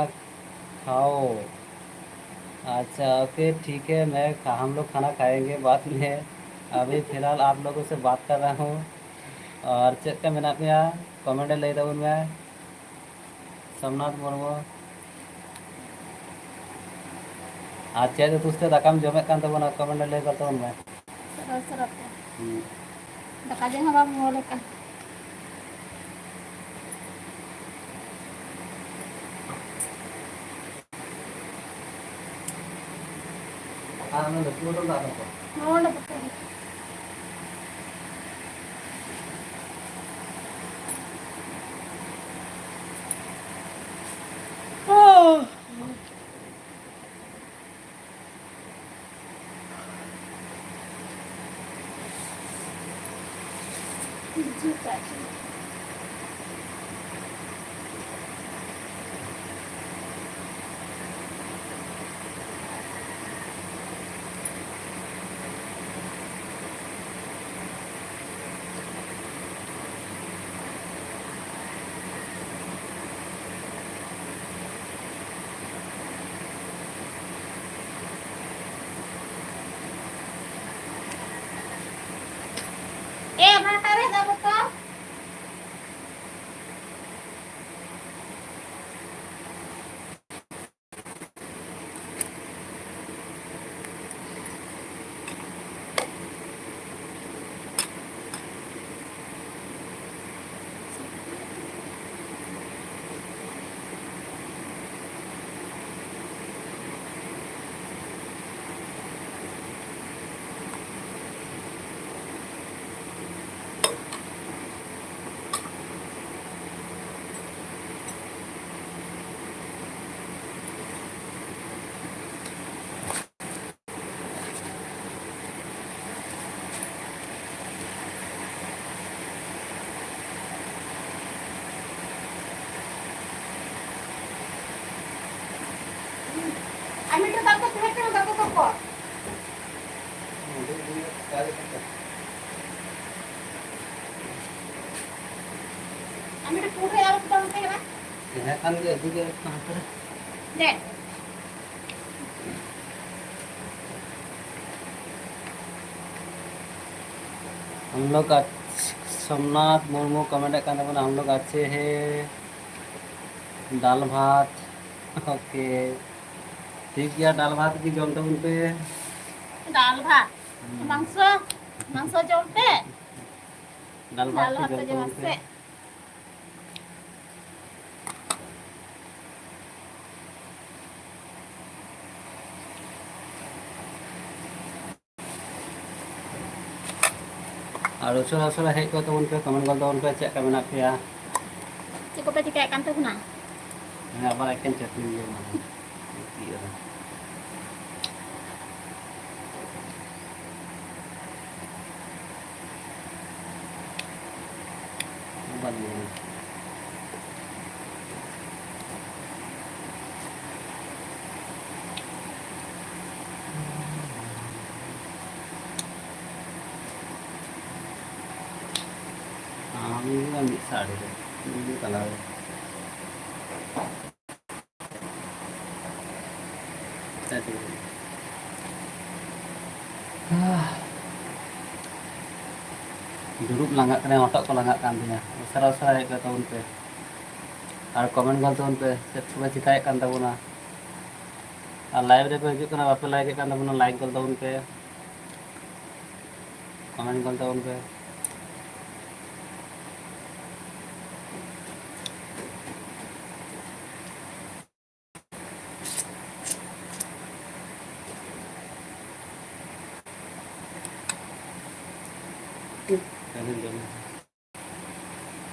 ᱠᱷᱟᱣ᱾ ᱟᱪᱪᱷᱟ, ᱳᱠᱮ, ᱴᱷᱤᱠ ᱦᱮ, ᱢᱮ ᱠᱷᱟ-, ᱦᱟᱢ ᱞᱳᱜ ᱠᱷᱟᱱᱟ ᱠᱷᱟᱭᱮᱸᱜᱮ ᱵᱟᱫᱽ ᱢᱮ᱾ ᱟᱵᱷᱤ ᱯᱷᱤᱞᱦᱟᱞ ᱟᱯ ᱞᱳᱜᱳ ᱥᱮ ᱵᱟᱛ ᱠᱟᱨ ᱨᱟᱦᱟ ᱦᱩᱸ᱾ ᱟᱨ ᱪᱮᱫ ᱞᱮᱠᱟ ᱢᱮᱱᱟᱜ ᱢᱮᱭᱟ? ᱠᱚᱢᱮᱱᱴ ᱨᱮ ᱞᱟᱹᱭ ᱛᱟᱵᱚᱱ ᱢᱮ᱾ ᱥᱳᱢᱱᱟᱛᱷ ᱢᱩᱨᱢᱩ᱾ ᱟᱨ ᱪᱮᱫ ᱩᱛᱩ ᱥᱟᱛᱮ ᱫᱟᱠᱟᱢ ᱡᱚᱢᱮᱫ ᱠᱟᱱ ᱛᱟᱵᱚᱱᱟ? ᱠᱚᱢᱮᱱᱴ ᱨᱮ ᱞᱟᱹᱭ ᱜᱚᱫ ᱛᱟᱵᱚᱱ ᱢᱮ᱾ ᱥᱚᱨᱚᱛ ᱥᱚᱨᱚᱛ ᱛᱮ᱾ ᱦᱩᱸ᱾ ᱫᱟᱠᱟ ᱡᱚᱢ ᱦᱚᱸ ᱵᱟᱢ ᱦᱚᱦᱚ ᱞᱮᱠᱟ᱾ ᱟᱨ ᱚᱱᱟ ᱞᱟᱹᱴᱩ ᱵᱚᱴᱚᱞ ᱫᱟᱜ ᱫᱚ ᱚᱠᱚᱭ? ᱱᱚᱰᱮ ᱵᱚᱴᱚᱞ᱾ ᱳ᱾ ᱮ, ᱚᱱᱟ ᱴᱟᱜ ᱨᱮ ᱫᱟᱜ ᱵᱚᱛᱚᱞ᱾ ᱟᱨ ᱢᱤᱫᱴᱮᱱ ᱫᱟᱜ ᱠᱚ ᱛᱟᱦᱮᱸ ᱠᱟᱱᱟ, ᱫᱟᱜ ᱠᱚ ᱠᱚ᱾ ᱟᱨ ᱢᱤᱫᱴᱮᱱ ᱯᱩᱸᱰ ᱨᱮ ᱟᱨᱚ ᱵᱟᱝ ᱛᱟᱦᱮᱸ ᱠᱟᱱᱟ? ᱛᱟᱦᱮᱸ ᱠᱟᱱ ᱜᱮᱭᱟ, ᱤᱫᱤ ᱜᱮ ᱦᱩᱭᱩᱜ ᱠᱟᱱᱟ ᱦᱟᱱᱛᱮ ᱨᱮ᱾ ᱫᱮ᱾ हम लोग अच्छ-, सोमनाथ मुर्मू comment ᱮᱫ ᱠᱟᱱ ᱛᱟᱵᱚᱱᱟ, हम लोग अच्छे हैं, दाल भात। OK, ᱴᱷᱤᱠ ᱜᱮᱭᱟ, ᱫᱟᱞ ᱵᱷᱟᱛ ᱜᱮ ᱡᱚᱢ ᱛᱟᱵᱚᱱ ᱯᱮ᱾ ᱫᱟᱞ ᱵᱷᱟᱛ, ᱦᱩᱸ᱾ ᱢᱟᱝᱥᱚ, ᱢᱟᱝᱥᱚ ᱡᱚᱢ ᱯᱮ᱾ ᱫᱟᱞ ᱵᱷᱟᱛ ᱫᱟᱞ ᱠᱚ ᱵᱷᱟᱛ ᱡᱚᱢ ᱠᱚ ᱡᱚᱢ ᱛᱟᱵᱚᱱ ᱯᱮ᱾ ᱯᱮ᱾ ᱟᱨ ᱩᱥᱟᱹᱨᱟ ᱩᱥᱟᱹᱨᱟ ᱦᱮᱡ ᱠᱚᱜ ᱛᱟᱵᱚᱱ ᱯᱮ, comment ᱜᱚᱫ ᱛᱟᱵᱚᱱ ᱯᱮ, ᱪᱮᱫ ᱞᱮᱠᱟ ᱢᱮᱱᱟᱜ ᱯᱮᱭᱟ? ᱪᱮᱫ ᱠᱚᱯᱮ ᱪᱤᱠᱟᱹᱭᱮᱫ ᱠᱟᱱ ᱛᱟᱵᱚᱱᱟ? ᱦᱮᱸ, ᱟᱵᱟᱨ ᱮᱠᱮᱱ ᱪᱟᱹᱴᱱᱤ ᱜᱮ ᱢᱟᱱᱮ᱾ ᱵᱟᱹᱱᱩᱜᱼᱟ᱾ ᱟᱢ ᱫᱚ ᱢᱤᱫ ᱥᱟᱭ ᱨᱮ, ᱤᱧ ᱫᱚ ᱛᱟᱞᱟ ᱨᱮ᱾ ᱫᱩᱲᱩᱵ ᱞᱟᱸᱜᱟᱜ ᱠᱟᱱᱟ, ᱦᱚᱴᱚᱜ ᱠᱚ ᱞᱟᱸᱜᱟᱜ ᱠᱟᱱ ᱛᱤᱧᱟ᱾ ᱩᱥᱟᱹᱨᱟ ᱩᱥᱟᱹᱨᱟ ᱦᱮᱡ ᱠᱚᱜ ᱛᱟᱵᱚᱱ ᱯᱮ᱾ ᱟᱨ comment ᱜᱚᱫ ᱛᱟᱵᱚᱱ ᱯᱮ, ᱪᱮᱫ ᱠᱚᱯᱮ ᱪᱤᱠᱟᱹᱭᱮᱫ ᱠᱟᱱ ᱛᱟᱵᱚᱱᱟ᱾ ᱟᱨ live ᱨᱮᱯᱮ ᱦᱤᱡᱩᱜ ᱠᱟᱱᱟ, ᱵᱟᱯᱮ like ᱮᱫ ᱠᱟᱱ ᱛᱟᱵᱚᱱᱟ, like ᱜᱚᱫ ᱛᱟᱵᱚᱱ ᱯᱮ, comment ᱜᱚᱫ ᱛᱟᱵᱚᱱ ᱯᱮ᱾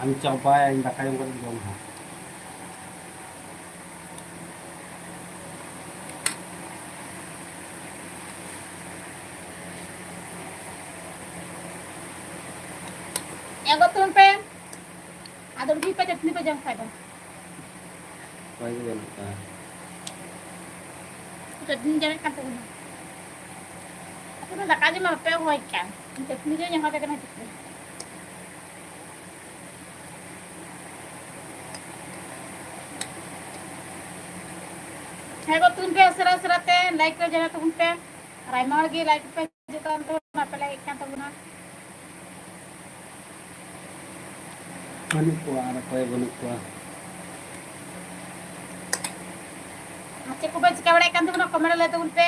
ᱟᱢ ᱪᱟᱵᱟᱭᱟ, ᱤᱧ ᱫᱟᱠᱟ ᱡᱚᱢ ᱠᱟᱛᱮ ᱡᱚᱢ ᱦᱟᱸᱜ᱾ ᱮ ᱜᱚᱛᱚᱱ ᱯᱮ, ᱟᱫᱚ ᱩᱰᱩᱠ ᱯᱮ, ᱪᱟᱹᱴᱱᱤ ᱯᱮ ᱡᱚᱢ ᱠᱷᱟᱡ ᱫᱚ᱾ ᱚᱠᱚᱭ ᱜᱮ ᱵᱟᱹᱱᱩᱜ ᱠᱚᱣᱟ᱾ ᱪᱟᱹᱴᱱᱤ ᱡᱚᱢᱮᱫ ᱠᱟᱱ ᱛᱟᱵᱚᱱᱟ᱾ ᱟᱯᱮ ᱫᱚ ᱫᱟᱠᱟ ᱡᱚᱢ ᱵᱟᱯᱮ ᱦᱚᱦᱚᱭ ᱠᱟᱱ, ᱪᱟᱹᱴᱱᱤ ᱡᱚᱢ ᱦᱚᱦᱚ ᱟᱯᱮ ᱠᱟᱱᱟ ᱪᱮᱫ? ᱦᱮᱸ ᱜᱚ, ᱛᱩᱱ ᱯᱮ ᱩᱥᱟᱹᱨᱟ ᱩᱥᱟᱹᱨᱟ ᱛᱮ, like ᱠᱚ ᱡᱟᱱᱟ ᱛᱟᱵᱚᱱ ᱯᱮ᱾ ᱟᱨ ᱟᱭᱢᱟ ᱦᱚᱲ ᱜᱮ like ᱯᱮ ᱦᱤᱡᱩᱜ ᱠᱟᱱ ᱛᱟᱵᱚᱱᱟ, ᱵᱟᱯᱮ like ᱮᱫ ᱠᱟᱱ ᱛᱟᱵᱚᱱᱟ᱾ ᱵᱟᱹᱱᱩᱜ ᱠᱚᱣᱟ, ᱟᱨ ᱚᱠᱚᱭ ᱵᱟᱹᱱᱩᱜ ᱠᱚᱣᱟ᱾ ᱟᱨ ᱪᱮᱫ ᱠᱚᱯᱮ ᱪᱤᱠᱟ ᱵᱟᱲᱟᱭᱮᱫ ᱠᱟᱱ ᱛᱟᱵᱚᱱᱟ, comment ᱨᱮ ᱞᱟᱹᱭ ᱛᱟᱵᱚᱱ ᱯᱮ᱾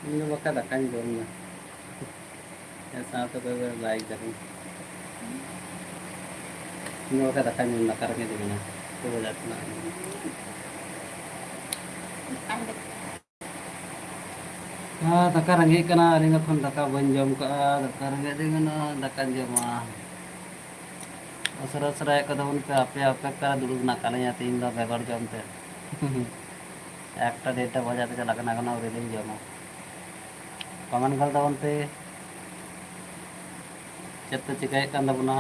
ᱤᱧ ᱫᱚ ᱵᱟᱠᱷᱟᱡ ᱫᱟᱠᱟᱧ ᱡᱚᱢ ᱫᱟ᱾ ᱦᱮᱸ, ᱥᱟᱶᱛᱮ ᱚᱠᱚᱭ ᱠᱚ like ᱫᱟᱠᱚ᱾ ᱤᱧ ᱫᱚ ᱵᱟᱠᱷᱟᱡ ᱫᱟᱠᱟᱧ ᱡᱚᱢ ᱫᱟ, ᱚᱠᱟ ᱨᱮᱜᱮ ᱡᱚᱢ ᱫᱟ᱾ ᱛᱚ ᱵᱟᱡᱟᱨ ᱠᱷᱚᱱᱟᱜ ᱟᱹᱜᱩ᱾ ᱟᱨ ᱫᱟᱠᱟ ᱨᱮᱸᱜᱮᱡ ᱠᱟᱱᱟ, ᱟᱹᱞᱤᱧ ᱫᱚ ᱮᱠᱷᱚᱱ ᱫᱟᱠᱟ ᱵᱟᱹᱧ ᱡᱚᱢ ᱠᱟᱜᱼᱟ᱾ ᱫᱟᱠᱟ ᱨᱮᱸᱜᱮᱡ ᱫᱤᱧ ᱠᱟᱱᱟ, ᱫᱟᱠᱟᱧ ᱡᱚᱢᱟ᱾ ᱩᱥᱟᱹᱨᱟ ᱩᱥᱟᱹᱨᱟ ᱦᱮᱡ ᱠᱚ ᱛᱟᱵᱚᱱ ᱯᱮ, ᱟᱯᱮ ᱚᱯᱮᱠᱠᱷᱟ ᱨᱮ ᱫᱩᱲᱩᱵ ᱢᱮᱱᱟᱜ ᱠᱟᱜ ᱞᱤᱧᱟ᱾ ᱛᱮᱦᱮᱧ ᱫᱚ ᱵᱮᱜᱚᱨ ᱡᱚᱢ ᱛᱮ ᱮᱠᱴᱟ ᱰᱮᱲᱴᱟ ᱵᱟᱡᱟᱣ ᱛᱮ ᱪᱟᱞᱟᱜ ᱠᱟᱱᱟ, ᱮᱠᱷᱚᱱᱳ ᱟᱹᱣᱨᱤ ᱞᱤᱧ ᱡᱚᱢᱟ᱾ ᱠᱚᱢᱮᱱᱴ ᱜᱚᱫ ᱛᱟᱵᱚᱱ ᱯᱮ, ᱪᱮᱫ ᱯᱮ ᱪᱤᱠᱟᱹᱭᱮᱫ ᱠᱟᱱ ᱛᱟᱵᱚᱱᱟ?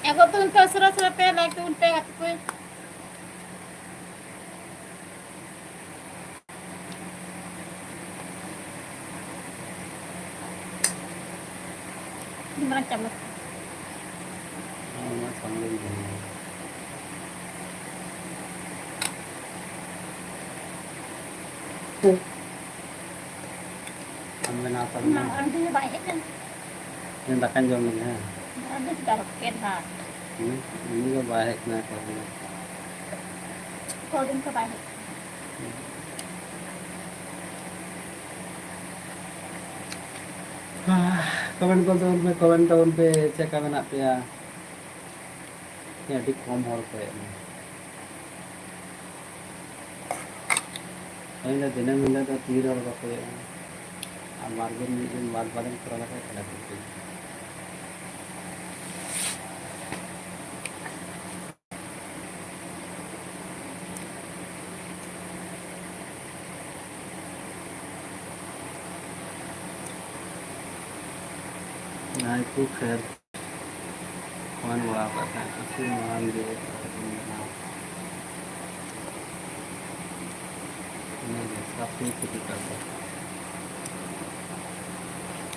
ᱮᱜᱚ ᱛᱟᱵᱚᱱ ᱯᱮ, ᱩᱥᱟᱹᱨᱟ ᱩᱥᱟᱹᱨᱟ ᱯᱮ, ᱞᱟᱭᱤᱠ ᱛᱟᱵᱚᱱ ᱯᱮ ᱜᱟᱛᱮ ᱠᱚ᱾ ᱟᱹᱰᱤ ᱢᱟᱨᱟᱝ ᱪᱟᱢᱚᱪ᱾ ᱚᱱᱟ ᱥᱟᱢᱟᱱ ᱤᱧ ᱵᱮᱱᱟᱣᱟ᱾ ᱟᱢ ᱵᱮᱱᱟᱣ ᱛᱟᱞᱟᱝ ᱢᱮ᱾ ᱢᱟᱨᱟᱝ ᱫᱚ ᱵᱟᱭ ᱦᱮᱡ ᱠᱟᱱᱟ᱾ ᱤᱧ ᱫᱟᱠᱟᱧ ᱡᱚᱢ ᱞᱮᱜᱮ, ᱦᱮᱸ᱾ ᱢᱟᱨᱟᱝ ᱫᱚ ᱪᱮᱫᱟᱜ ᱨᱚᱠᱮᱴ ᱦᱟᱴ? ᱦᱩᱸ, ᱩᱱᱤ ᱫᱚ ᱵᱟᱭ ᱦᱮᱡ ᱠᱟᱱᱟ ᱮᱠᱷᱚᱱ ᱫᱚ᱾ ᱠᱚᱫᱤᱱ ᱠᱷᱚᱱ ᱵᱟᱭ ᱦᱮᱡ ᱠᱟᱱᱟ᱾ ᱠᱚᱢᱮᱱᱴ ᱠᱚ ᱛᱟᱵᱚᱱ ᱯᱮ, ᱠᱚᱢᱮᱱᱴ ᱛᱟᱵᱚᱱ ᱯᱮ, ᱪᱮᱫ ᱞᱮᱠᱟ ᱢᱮᱱᱟᱜ ᱯᱮᱭᱟ? ᱟᱹᱰᱤ ᱠᱚᱢ ᱦᱚᱲ ᱠᱚ ᱦᱮᱡ ᱮᱱᱟ᱾ ᱯᱟᱹᱦᱤᱞ ᱫᱚ ᱫᱤᱱᱟᱹᱢ ᱦᱤᱞᱳᱜ ᱫᱚ ᱛᱤᱱ ᱦᱚᱲ ᱵᱟᱠᱚ ᱦᱮᱡ ᱮᱱᱟ᱾ ᱟᱨ ᱵᱟᱨ ᱫᱤᱱ, ᱢᱤᱫ ᱫᱤᱱ ᱵᱟᱫ ᱵᱟᱫ ᱮᱢ ᱠᱚᱨᱟᱣ ᱞᱮᱠᱷᱟᱡ ᱛᱟᱦᱞᱮ ᱴᱷᱤᱠ ᱜᱮᱭᱟ᱾ ᱡᱟᱦᱟᱸᱭ ᱠᱚ ᱠᱷᱮᱞ ᱠᱚᱢᱮᱱᱴ ᱵᱟᱲᱟ ᱟᱠᱟᱫ ᱛᱟᱦᱮᱸᱫ, ᱥᱩᱥᱤᱞ ᱢᱟᱨᱟᱱᱰᱤ, ᱤᱱᱟᱹᱜᱮ, ᱥᱟᱛ ᱢᱤᱱᱤᱴ ᱠᱚ ᱪᱮᱛᱟᱱ ᱨᱮ᱾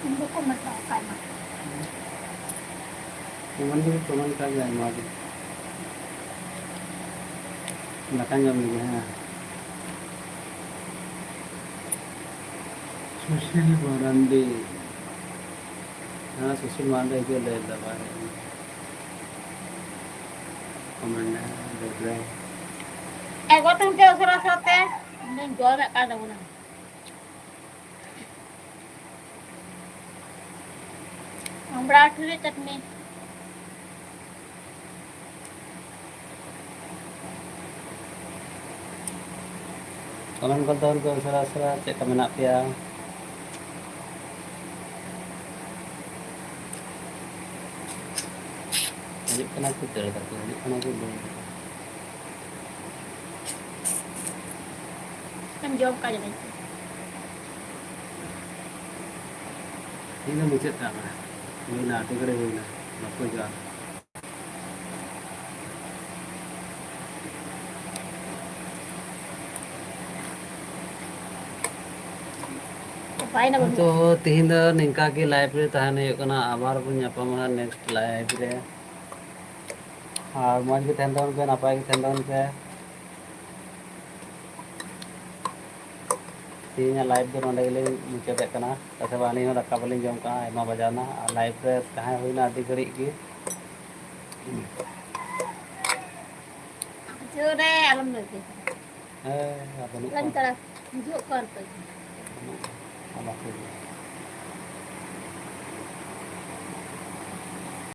ᱤᱧ ᱫᱚᱠᱚ ᱢᱮᱛᱟᱜ ᱠᱟᱱᱟ᱾ ᱠᱚᱢᱮᱱᱴ ᱫᱚᱠᱚ ᱠᱚᱢᱮᱱᱴ ᱠᱟᱜ ᱜᱮᱭᱟ ᱟᱭᱢᱟ ᱜᱮ᱾ ᱫᱟᱠᱟᱧ ᱡᱚᱢ ᱞᱮᱜᱮ, ᱦᱮᱸ᱾ ᱥᱩᱥᱤᱞ ᱢᱟᱨᱟᱱᱰᱤ᱾ ᱦᱮᱸ, ᱥᱩᱥᱤᱞ ᱢᱟᱨᱟᱱᱰᱤ ᱦᱤᱡᱩᱜ ᱞᱟᱹᱭ ᱞᱮᱫᱟ, ᱵᱟᱭ ᱦᱮᱡ ᱞᱮᱱᱟ᱾ ᱠᱚᱢᱮᱱᱴ ᱨᱮ ᱞᱟᱹᱭ ᱞᱮᱫᱟᱭ᱾ ᱮ, ᱜᱚ ᱛᱟᱦᱮᱱ ᱯᱮ ᱩᱥᱟᱹᱨᱟ ᱩᱥᱟᱹᱨᱟ ᱛᱮ᱾ ᱤᱧ ᱫᱚᱧ ᱡᱚᱢᱮᱫ ᱠᱟᱱ ᱛᱟᱵᱚᱱᱟ᱾ ᱟᱢᱲᱟ ᱟᱹᱴᱷᱟᱹᱲᱤ ᱪᱟᱴᱱᱤ᱾ ᱠᱚᱢᱮᱱᱴ ᱠᱚ ᱛᱟᱵᱚᱱ ᱯᱮ ᱩᱥᱟᱹᱨᱟ ᱩᱥᱟᱹᱨᱟ, ᱪᱮᱫ ᱞᱮᱠᱟ ᱢᱮᱱᱟᱜ ᱯᱮᱭᱟ? ᱦᱤᱡᱩᱜ ᱠᱟᱱᱟ ᱠᱚ, ᱫᱟᱹᱲ ᱫᱟᱠᱚ, ᱦᱤᱡᱩᱜ ᱠᱟᱱᱟ ᱠᱚ, ᱫᱟᱹᱲ ᱫᱟᱠᱚ᱾ ᱮᱢ ᱡᱚᱢ ᱠᱟᱜ ᱡᱟᱹᱱᱤᱡ᱾ ᱤᱧ ᱫᱚ ᱢᱩᱪᱟᱹᱫ ᱠᱟᱜ ᱢᱮ᱾ ᱦᱩᱭᱱᱟ, ᱟᱹᱰᱤ ᱜᱷᱟᱹᱲᱤᱡ ᱦᱩᱭᱱᱟ᱾ ᱵᱟᱠᱚ ᱦᱤᱡᱩᱜᱼᱟ᱾ ᱛᱚ, ᱛᱤᱦᱤᱧ ᱫᱚ ᱱᱤᱝᱠᱟ ᱜᱮ ᱞᱟᱭᱤᱵᱷ ᱨᱮ ᱛᱟᱦᱮᱱ ᱦᱩᱭᱩᱜ ᱠᱟᱱᱟ᱾ ᱟᱵᱟᱨ ᱵᱚᱱ ᱧᱟᱯᱟᱢᱟ ᱱᱮᱠᱥᱴ ᱞᱟᱭᱤᱵᱷ ᱨᱮ᱾ ᱟᱨ ᱢᱚᱡᱽ ᱜᱮ ᱛᱟᱦᱮᱱ ᱛᱟᱵᱚᱱ ᱯᱮ, ᱱᱟᱯᱟᱭ ᱜᱮ ᱛᱟᱦᱮᱱ ᱛᱟᱵᱚᱱ ᱯᱮ᱾ ᱛᱮᱦᱮᱧᱟᱜ ᱞᱟᱭᱤᱵᱷ ᱫᱚ ᱱᱚᱸᱰᱮ ᱜᱮᱞᱤᱧ ᱢᱩᱪᱟᱹᱫᱮᱫ ᱠᱟᱱᱟ᱾ ᱛᱟᱪᱷᱟᱲᱟ ᱟᱹᱞᱤᱧ ᱦᱚᱸ ᱫᱟᱠᱟ ᱵᱟᱹᱞᱤᱧ ᱡᱚᱢ ᱠᱟᱜᱼᱟ, ᱟᱭᱢᱟ ᱵᱟᱡᱟᱣ ᱮᱱᱟ᱾ ᱟᱨ ᱞᱟᱭᱤᱵᱷ ᱨᱮ ᱛᱟᱦᱮᱸ ᱦᱩᱭᱱᱟ ᱟᱹᱰᱤ ᱜᱷᱟᱹᱲᱤᱡ ᱜᱮ᱾ ᱡᱳᱨ ᱨᱮ ᱟᱞᱚᱢ ᱞᱟᱹᱭ᱾ ᱦᱮᱸ, ᱟᱨ ᱵᱟᱹᱱᱩᱜ ᱞᱟᱹᱭ ᱠᱚᱣᱟ᱾ ᱛᱟᱨᱟ, ᱦᱤᱡᱩᱜ ᱠᱟᱱ ᱛᱚ᱾ ᱟᱨ ᱵᱟᱠᱚ ᱦᱤᱡᱩᱜᱼᱟ᱾